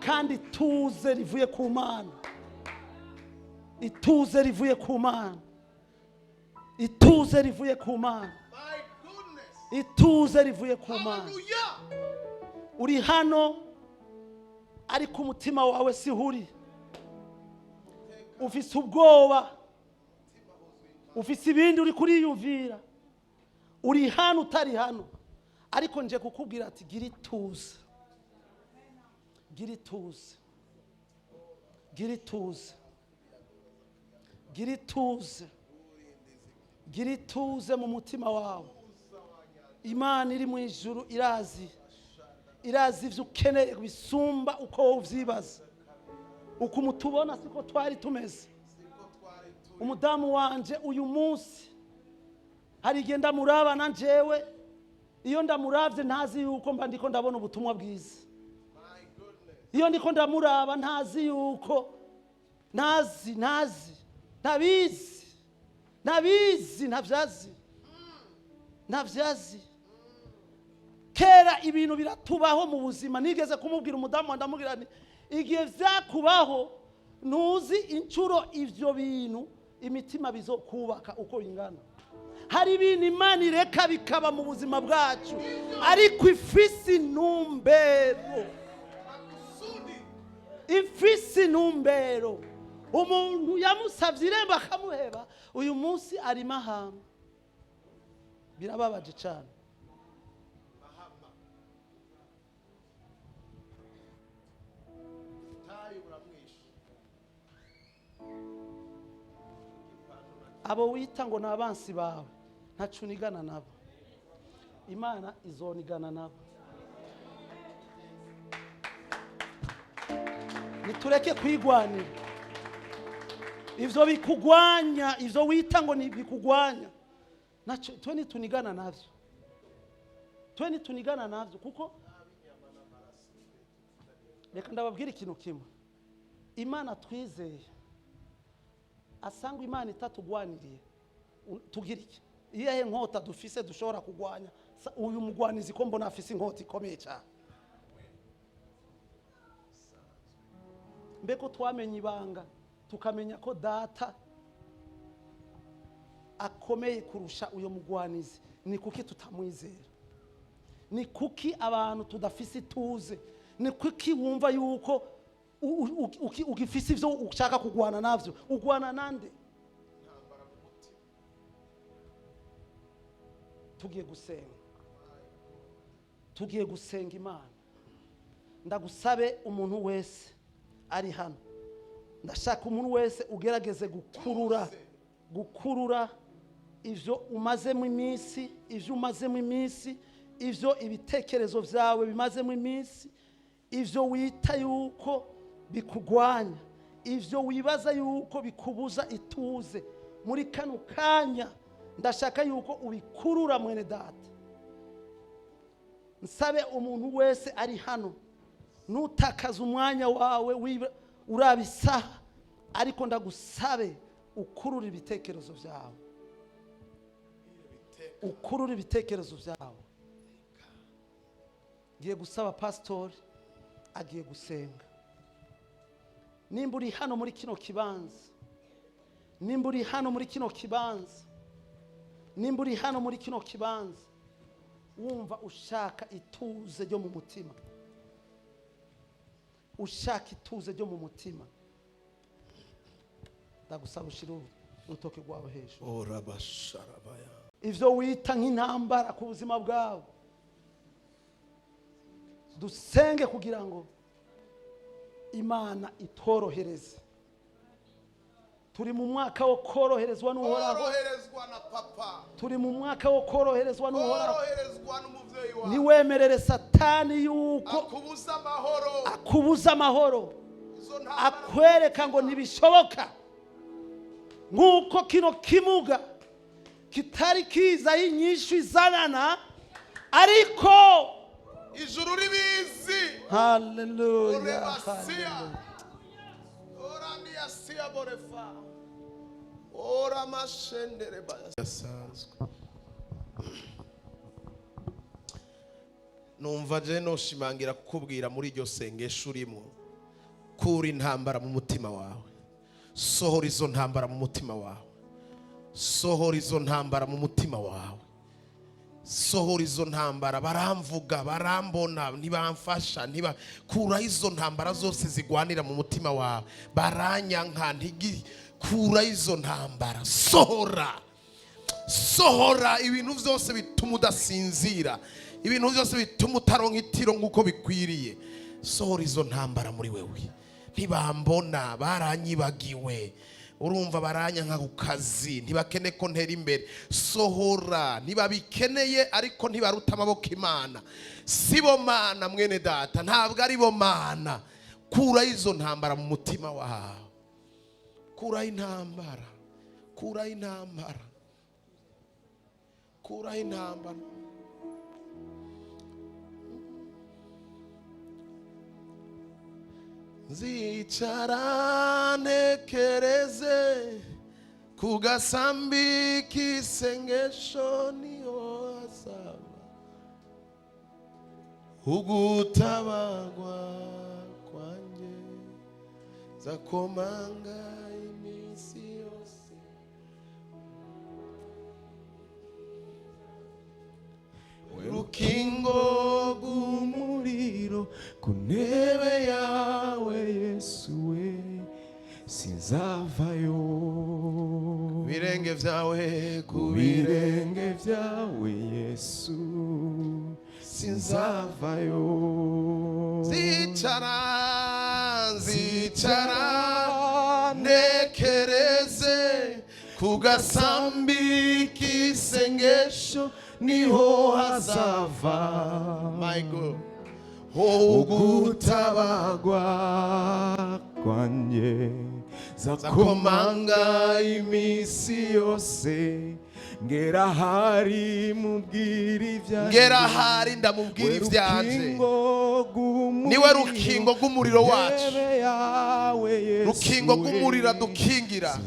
kandi ituze rivuye ku Mana, ituze rivuye ku Mana, ituze rivuye ku Mana. My goodness. Ituze rivuye ku Mana. Hallelujah. Uri hano ariko umutima wawe si uri, ufise ubwoba, ufise ibindi uri kuriyumvira. Uri hano utari hano, ariko nje kukubwira ati: "Gira ituze, gira ituze, gira ituze, gira ituze, gira ituze mu mutima wawe." Imana iri mu ijuru irazi, irazi ibyo ukeneye bisumba uko wowe uvyibaza. Uko umutubona siko twari tumeze. Umudamu wanje uyu munsi hari igihe ndamuraba na njyewe, iyo ndamuravye ntazi yuko mba ndiko ndabona ubutumwa bwiza. Iyo ndiko ndamuraba ntazi yuko, ntazi, ntazi, ntabizi, ntabizi, ntavyazi, ntavyazi. Kera ibintu biratubaho mu buzima. Nigeze kumubwira umudamu wanjye, ndamubwira nti: "Igihe vyakubaho, ntuzi inshuro ivyo bintu imitima bizokubaka uko bingana." Hari ibintu Imana ireka bikaba mu buzima bwacu, ariko ifise intumbero, ifise intumbero. Umuntu yamusavye irembo akamuheba, uyu munsi ari Mahama. Birababaje cyane. Abo wita ngo ni abansi bawe, ntaco unigana nabo. Imana izonigana nabo. Nitureke kwigwanira. Ivyo bikugwanya, ivyo wita ngo ni bikugwanya, naco twe nitunigana navyo. Twe nitunigana navyo, kuko reka ndababwira ikintu kimwe. Imana twizeye asanga Imana itatugwaniriye, tugira iki? Iyahe nkota dufise dushobora kugwanya uyu mugwanizi ko mbona afise inkota ikomeye cyane? Mbeko twamenye ibanga, tukamenya ko data akomeye kurusha uyo mugwanizi, ni kuki tutamwizera? Ni kuki abantu tudafise ituze? Ni kuki wumva yuko ugifise ivyo ushaka kugwana navyo? Ugwana nande? Tugiye gusenga. Tugiye gusenga Imana. Ndagusabe umuntu wese ari hano, ndashaka umuntu wese ugerageze gukurura ivyo umazemo iminsi, ivyo umazemo iminsi, ivyo ibitekerezo vyawe bimazemo iminsi, ivyo wita yuko bikugwanya, ivyo wibaza yuko bikubuza ituze. Muri kano kanya ndashaka yuko ubikurura mwene data. Nsabe umuntu wese ari hano, nutakaza umwanya wawe uraba isaha, ariko ndagusabe ukurura ibitekerezo vyawe. Ukurura ibitekerezo vyawe. Ngiye gusaba pastor agiye gusenga. Nimba uri hano muri kino kibanza, nimba uri hano muri kino kibanza, nimba uri hano muri kino kibanza, wumva ushaka ituze ryo mu mutima, ushaka ituze ryo mu mutima, ndagusaba ushire urutoke rwawe hejuru. Ivyo wita nk'intambara ku buzima bwawe, dusenge kugira ngo Imana itorohereze. Turi mu mwaka wo koroherezwa n'Uhoraho. Koroherezwa na papa. Turi mu mwaka wo koroherezwa n'Uhoraho. Koroherezwa n'umuvyeyi wawe. Niwemerere Satani yuko akubuza amahoro, akubuza amahoro, akwereka ngo ntibishoboka. Nk'uko kino kimuga kitari kiza inyishu izanana, ariko ijuru ribizi. Haleluya. Numva je noshimangira kukubwira muri iryo sengesho urimo, kura intambara mu mutima wawe, sohora izo ntambara mu mutima wawe, sohora izo ntambara mu mutima wawe, sohora izo ntambara. Baramvuga, barambona, ntibamfasha, ntiba kura izo ntambara zose zigwanira mu mutima wawe, baranyanka, ntigi, kura izo ntambara, sohora, sohora ibintu byose bituma udasinzira, ibintu byose bituma utaronka itiro nkuko bikwiriye. Sohora izo ntambara muri wewe. Ntibambona, baranyibagiwe, urumva baranyanka ku kazi, ntibakene ko ntera imbere. Sohora, ntibabikeneye ariko ntibaruta amaboko Imana. Sibo mana mwene data, ntabwo ari bo mana. Kura izo ntambara mu mutima wawe, kura intambara, kura intambara, kura intambara. Nzicara ntekereze ku gasambi k'isengesho, niho hazaba ugutabagwa kwanjye, nzakomanga iminsi yose. Urukingo rw'umuriro ku ntebe yawe Yesu we, Sinzavayo. Birenge vyawe, ku birenge byawe Yesu, sinzavayo. Nzicara, nzicara ntekereze ku gasambi k'isengesho, niho hazava, my God, ugutabagwa kwanjye. Zakomanga iminsi yose, ngera hari mubwira ibyanjye. Ngera ahari ndamubwira ivyanje. Niwe rukingo rw'umuriro wacu, rukingo rw'umuriro adukingira.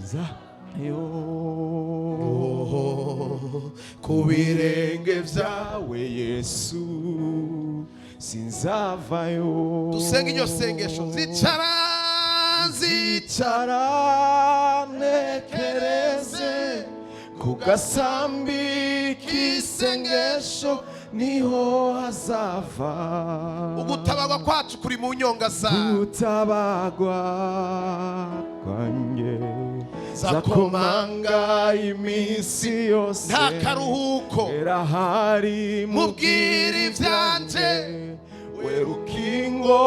Ku birenge byawe Yesu, sinzavayo. Dusenge iryo sengesho: nzicara, nzicara Nzicara ntekereze ku gasambi k'isengesho, niho hazava Ugutabarwa kwacu kuri mu nyonga zawe. Gutabagwa kwanjye. Zakomanga Zakomanga iminsi yose, nta karuhuko. Erahari mubwira ivyanje. We rukingo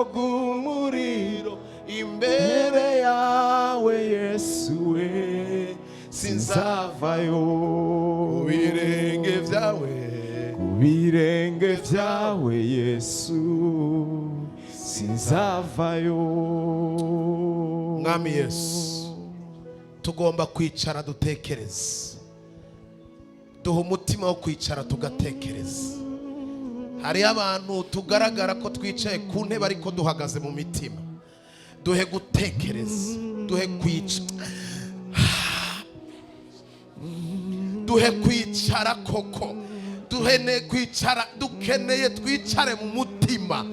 rw'umuriro, imbere imbere yawe Yesu we, sinzavayo. Ku birenge vyawe, ku birenge byawe Yesu, sinzavayo. Mwami Yesu, tugomba kwicara dutekereze. Duha umutima wo kwicara tugatekereza. Hariyo abantu tugaragara ko twicaye ku ntebe, ariko duhagaze mu mitima. Duhe gutekereza, duhe kwica, duhe kwicara koko, duhe kwicara. Dukeneye twicare mu mutima,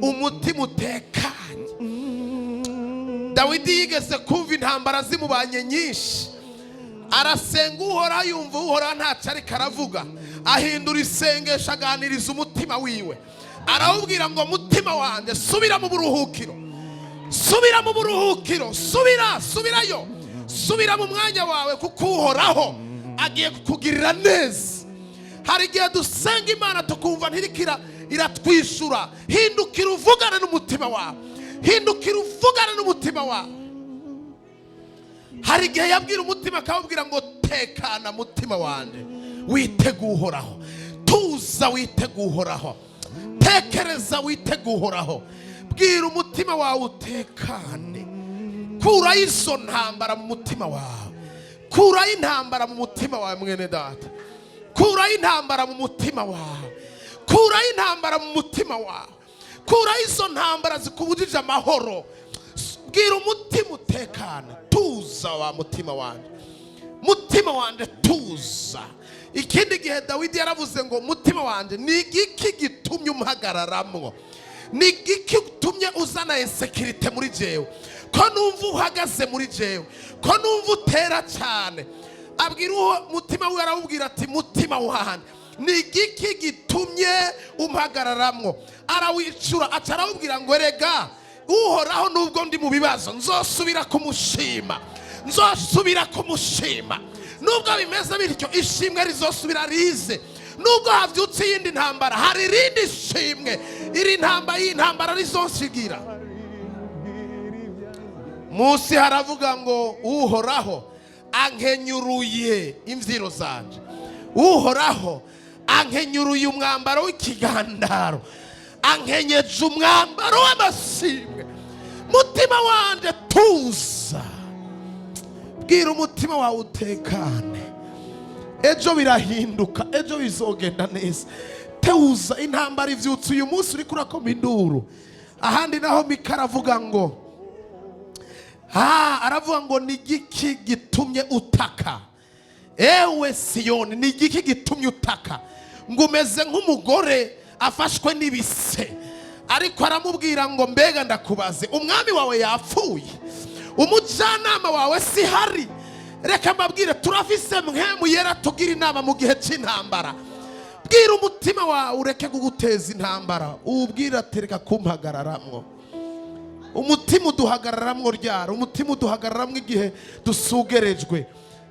umutima utekanye. Dawidi yigeze kumva intambara zimubanye nyinshi, arasenga Uhoraho, yumva Uhoraho ntacyo ariko aravuga. Ahindura isengesho, aganiriza umutima wiwe, arawubwira ngo: "Mutima wanjye, subira mu buruhukiro, subira mu buruhukiro, subira, subirayo, subira mu mwanya wawe, kuko Uhoraho agiye kukugirira neza." Hari igihe dusenga Imana tukumva ntirikira iratwishura. Hindukira uvugane n'umutima wawe, hindukira uvugane n'umutima wawe. Hari igihe yabwira umutima, akawubwira ngo: "Tekana mutima wanjye, witege Uhoraho, tuza witege Uhoraho, tekereza witege Uhoraho." Bwira umutima wawe utekane. Kurayo izo ntambara mu mutima wawe, kurayo intambara mu mutima wawe, mwene data, kurayo intambara mu mutima wawe, kurayo intambara mu mutima wawe, kurayo izo ntambara zikubujije amahoro. Bwira umutima utekana: "Tuza wa mutima wanjye, mutima wanjye, tuza." Ikindi gihe Dawidi yaravuze ngo: "Mutima wanjye, ni igiki gitumye umuhagararamwo? Ni igiki gitumye uzana insécurité muri jewe, ko numva uhagaze muri jewe, ko numva utera cyane?" Abwira uwo mutima we, arawubwira ati: "Mutima wanjye, ni igiki gitumye umpagararamwo?" Arawicura, aca arawubwira ngo: "Erega Uhoraho, nubwo ndi mu bibazo, nzosubira kumushima, nzosubira kumushima. Nubwo bimeze bityo, ishimwe rizosubira rize. Nubwo habyutse iyindi ntambara, hari irindi shimwe iri ntambara, iyi ntambara rizonshigira." Munsi haravuga ngo: "Uhoraho ankenyuruye imbyiro zanje, Uhoraho ankenyuruye umwambaro w'ikigandaro, ankenyeje umwambaro w'amashimwe." Mutima wanje, tuza. Bwira umutima wawe utekane. Ejo birahinduka, ejo bizogenda neza. Tuza. Intambara ivyutse uyu munsi, uriko urakoma induru. Ahandi naho Mika aravuga ngo, aravuga ngo: "Ni igiki gitumye utaka, ewe Siyoni? Ni igiki gitumye utaka ngo umeze nk'umugore afashwe n'ibise?" Ariko aramubwira ngo: "Mbega ndakubaze, umwami wawe yapfuye? Umujyanama wawe si hari?" Reka mbabwire, turafise Mpwemu Yera tugira inama mu gihe cy'intambara. Bwira umutima wawe ureke kuguteza intambara, uwubwira ati: "Reka kumpagararamwo." Umutima uduhagararamwo ryara, umutima uduhagararamwo igihe dusugerejwe.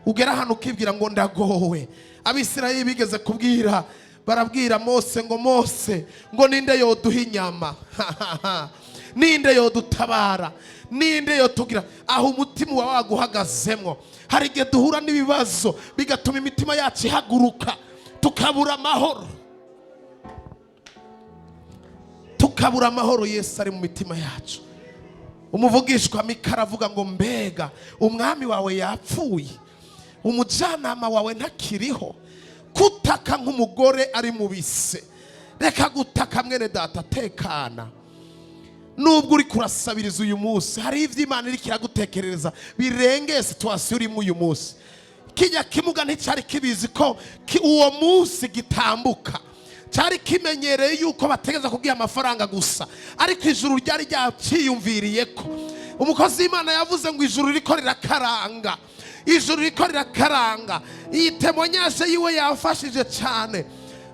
Ugera ahantu ukibwira ngo ndagowe. Abisirayeli bigeze kubwira, barabwira Mose ngo: "Mose, ngo ninde yoduha inyama? Ninde yodutabara? Ninde yotugira?" Aho umutima uba waguhagazemwo. Hari igihe duhura n'ibibazo bigatuma imitima yacu ihaguruka, tukabura amahoro, tukabura amahoro. Yesu ari mu mitima yacu. Umuvugishwa Mika aravuga ngo: "Mbega umwami wawe yapfuye, umujyanama wawe ntakiriho, kutaka nk'umugore ari mu bise?" Reka gutaka, mwene data, tekana. Nubwo uri kurasabiriza uyu munsi, hari ibyo Imana iri kiragutekerereza birengeye situation urimo uyu munsi. Kijya kimuga nticyari kibizi ko uwo munsi gitambuka. Cyari kimenyereye yuko bategeza kugiha amafaranga gusa, ariko ijuru ryari ryaciyumviriye ko umukozi w'Imana yavuze ngo ijuru riko rirakaranga, ijuru riko rirakaranga. Iyi témoignage yiwe yafashije cyane.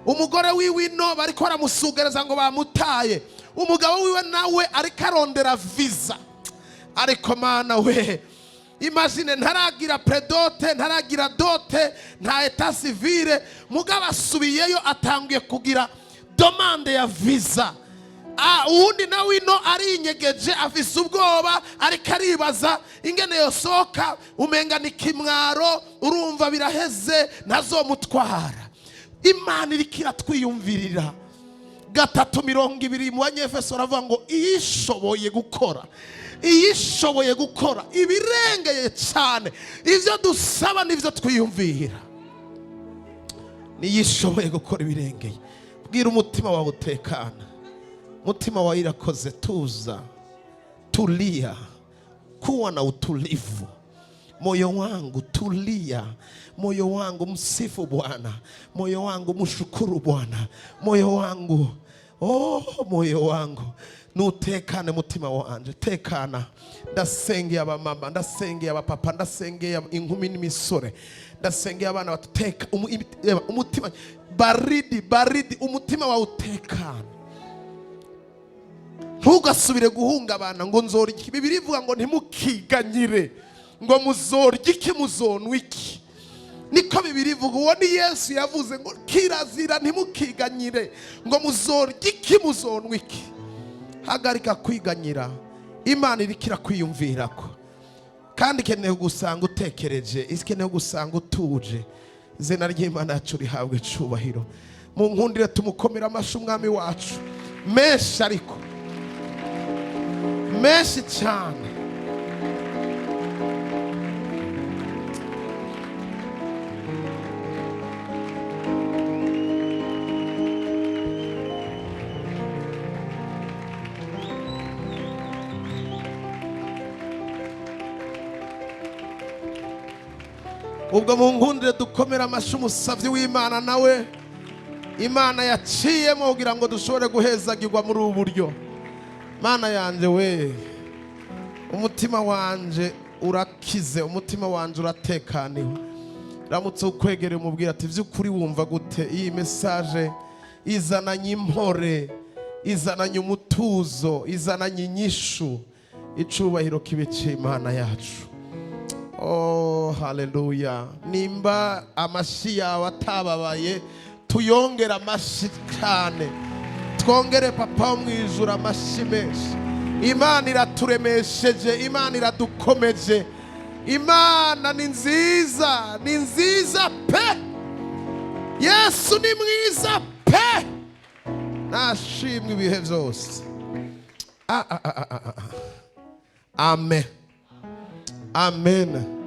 Umugore wiwe ino bariko baramusugereza ngo bamutaye, umugabo wiwe nawe ariko arondera visa. Ariko Mana we, imagine, ntaragira pré-dot, ntaragira dot, nta état civil, mugabo asubiyeyo atanguye kugira demande ya visa. Uwundi nawe ino arinyegeje, afise ubwoba, ariko aribaza ingene yosohoka, umenga ni kimwaro, urumva biraheze, ntazomutwara. Imana iriko iratwiyumvirira. 3:20 mu Banyefeso aravuga ngo iyishoboye gukora, iyishoboye gukora ibirengeye cyane ibyo dusaba n'ibyo twiyumvira. Niyishoboye gukora ibirengeye. Bwira umutima wawe utekana, umutima wawe irakoze, tuza, tulia, kuwa na utulivu. Moyo wangu tulia, moyo wangu msifu Bwana, moyo wangu mshukuru Bwana, moyo wangu, oh, moyo wangu nutekane, mutima wanje tekana. Ndasengeye abamama, ndasengeye abapapa, ndasengeye inkumi n'imisore, ndasengeye abana bato. Teka umutima baridi baridi, umutima wawe utekane, ntugasubire guhungabana ngo nzorya iki. Bibiri ivuga ngo ntimukiganyire ngo muzorya iki, muzonwa iki. Niko Bibiri ivuga. Uwo ni Yesu yavuze ngo kirazira, ntimukiganyire ngo muzorya iki, muzonwa iki. Hagarika kwiganyira. Imana iriko irakwiyumvirako kandi ikeneye gusanga utekereje, ikeneye gusanga utuje. Izina ry'Imana yacu rihabwe icubahiro. Mu nkundire tumukomera amashyi umwami wacu menshi, ariko menshi cyane. Ubwo mu nkundire dukomera amashyi umusabyi w'Imana, nawe Imana yaciyemo kugira ngo dushobore guhezagirwa muri ubu buryo. Mana yanjye we, umutima wanje urakize, umutima wanje uratekaniwe. Ramutse ukwegereye, umubwira ati: "By'ukuri wumva gute iyi message izananye impore, izananye umutuzo, izananye inyishu?" Icubahiro kibe cy'Imana yacu. Oh, haleluya! Nimba amashyi yawe atababaye, tuyongere amashyi cyane, twongere Papa wo mu ijuru amashyi menshi. Imana iraturemesheje, Imana iradukomeje. Imana ni nziza, ni nziza pe. Yesu ni mwiza pe, nashimwe ibihe byose. Ah, ah, ah, ah, ah. Amen, amen.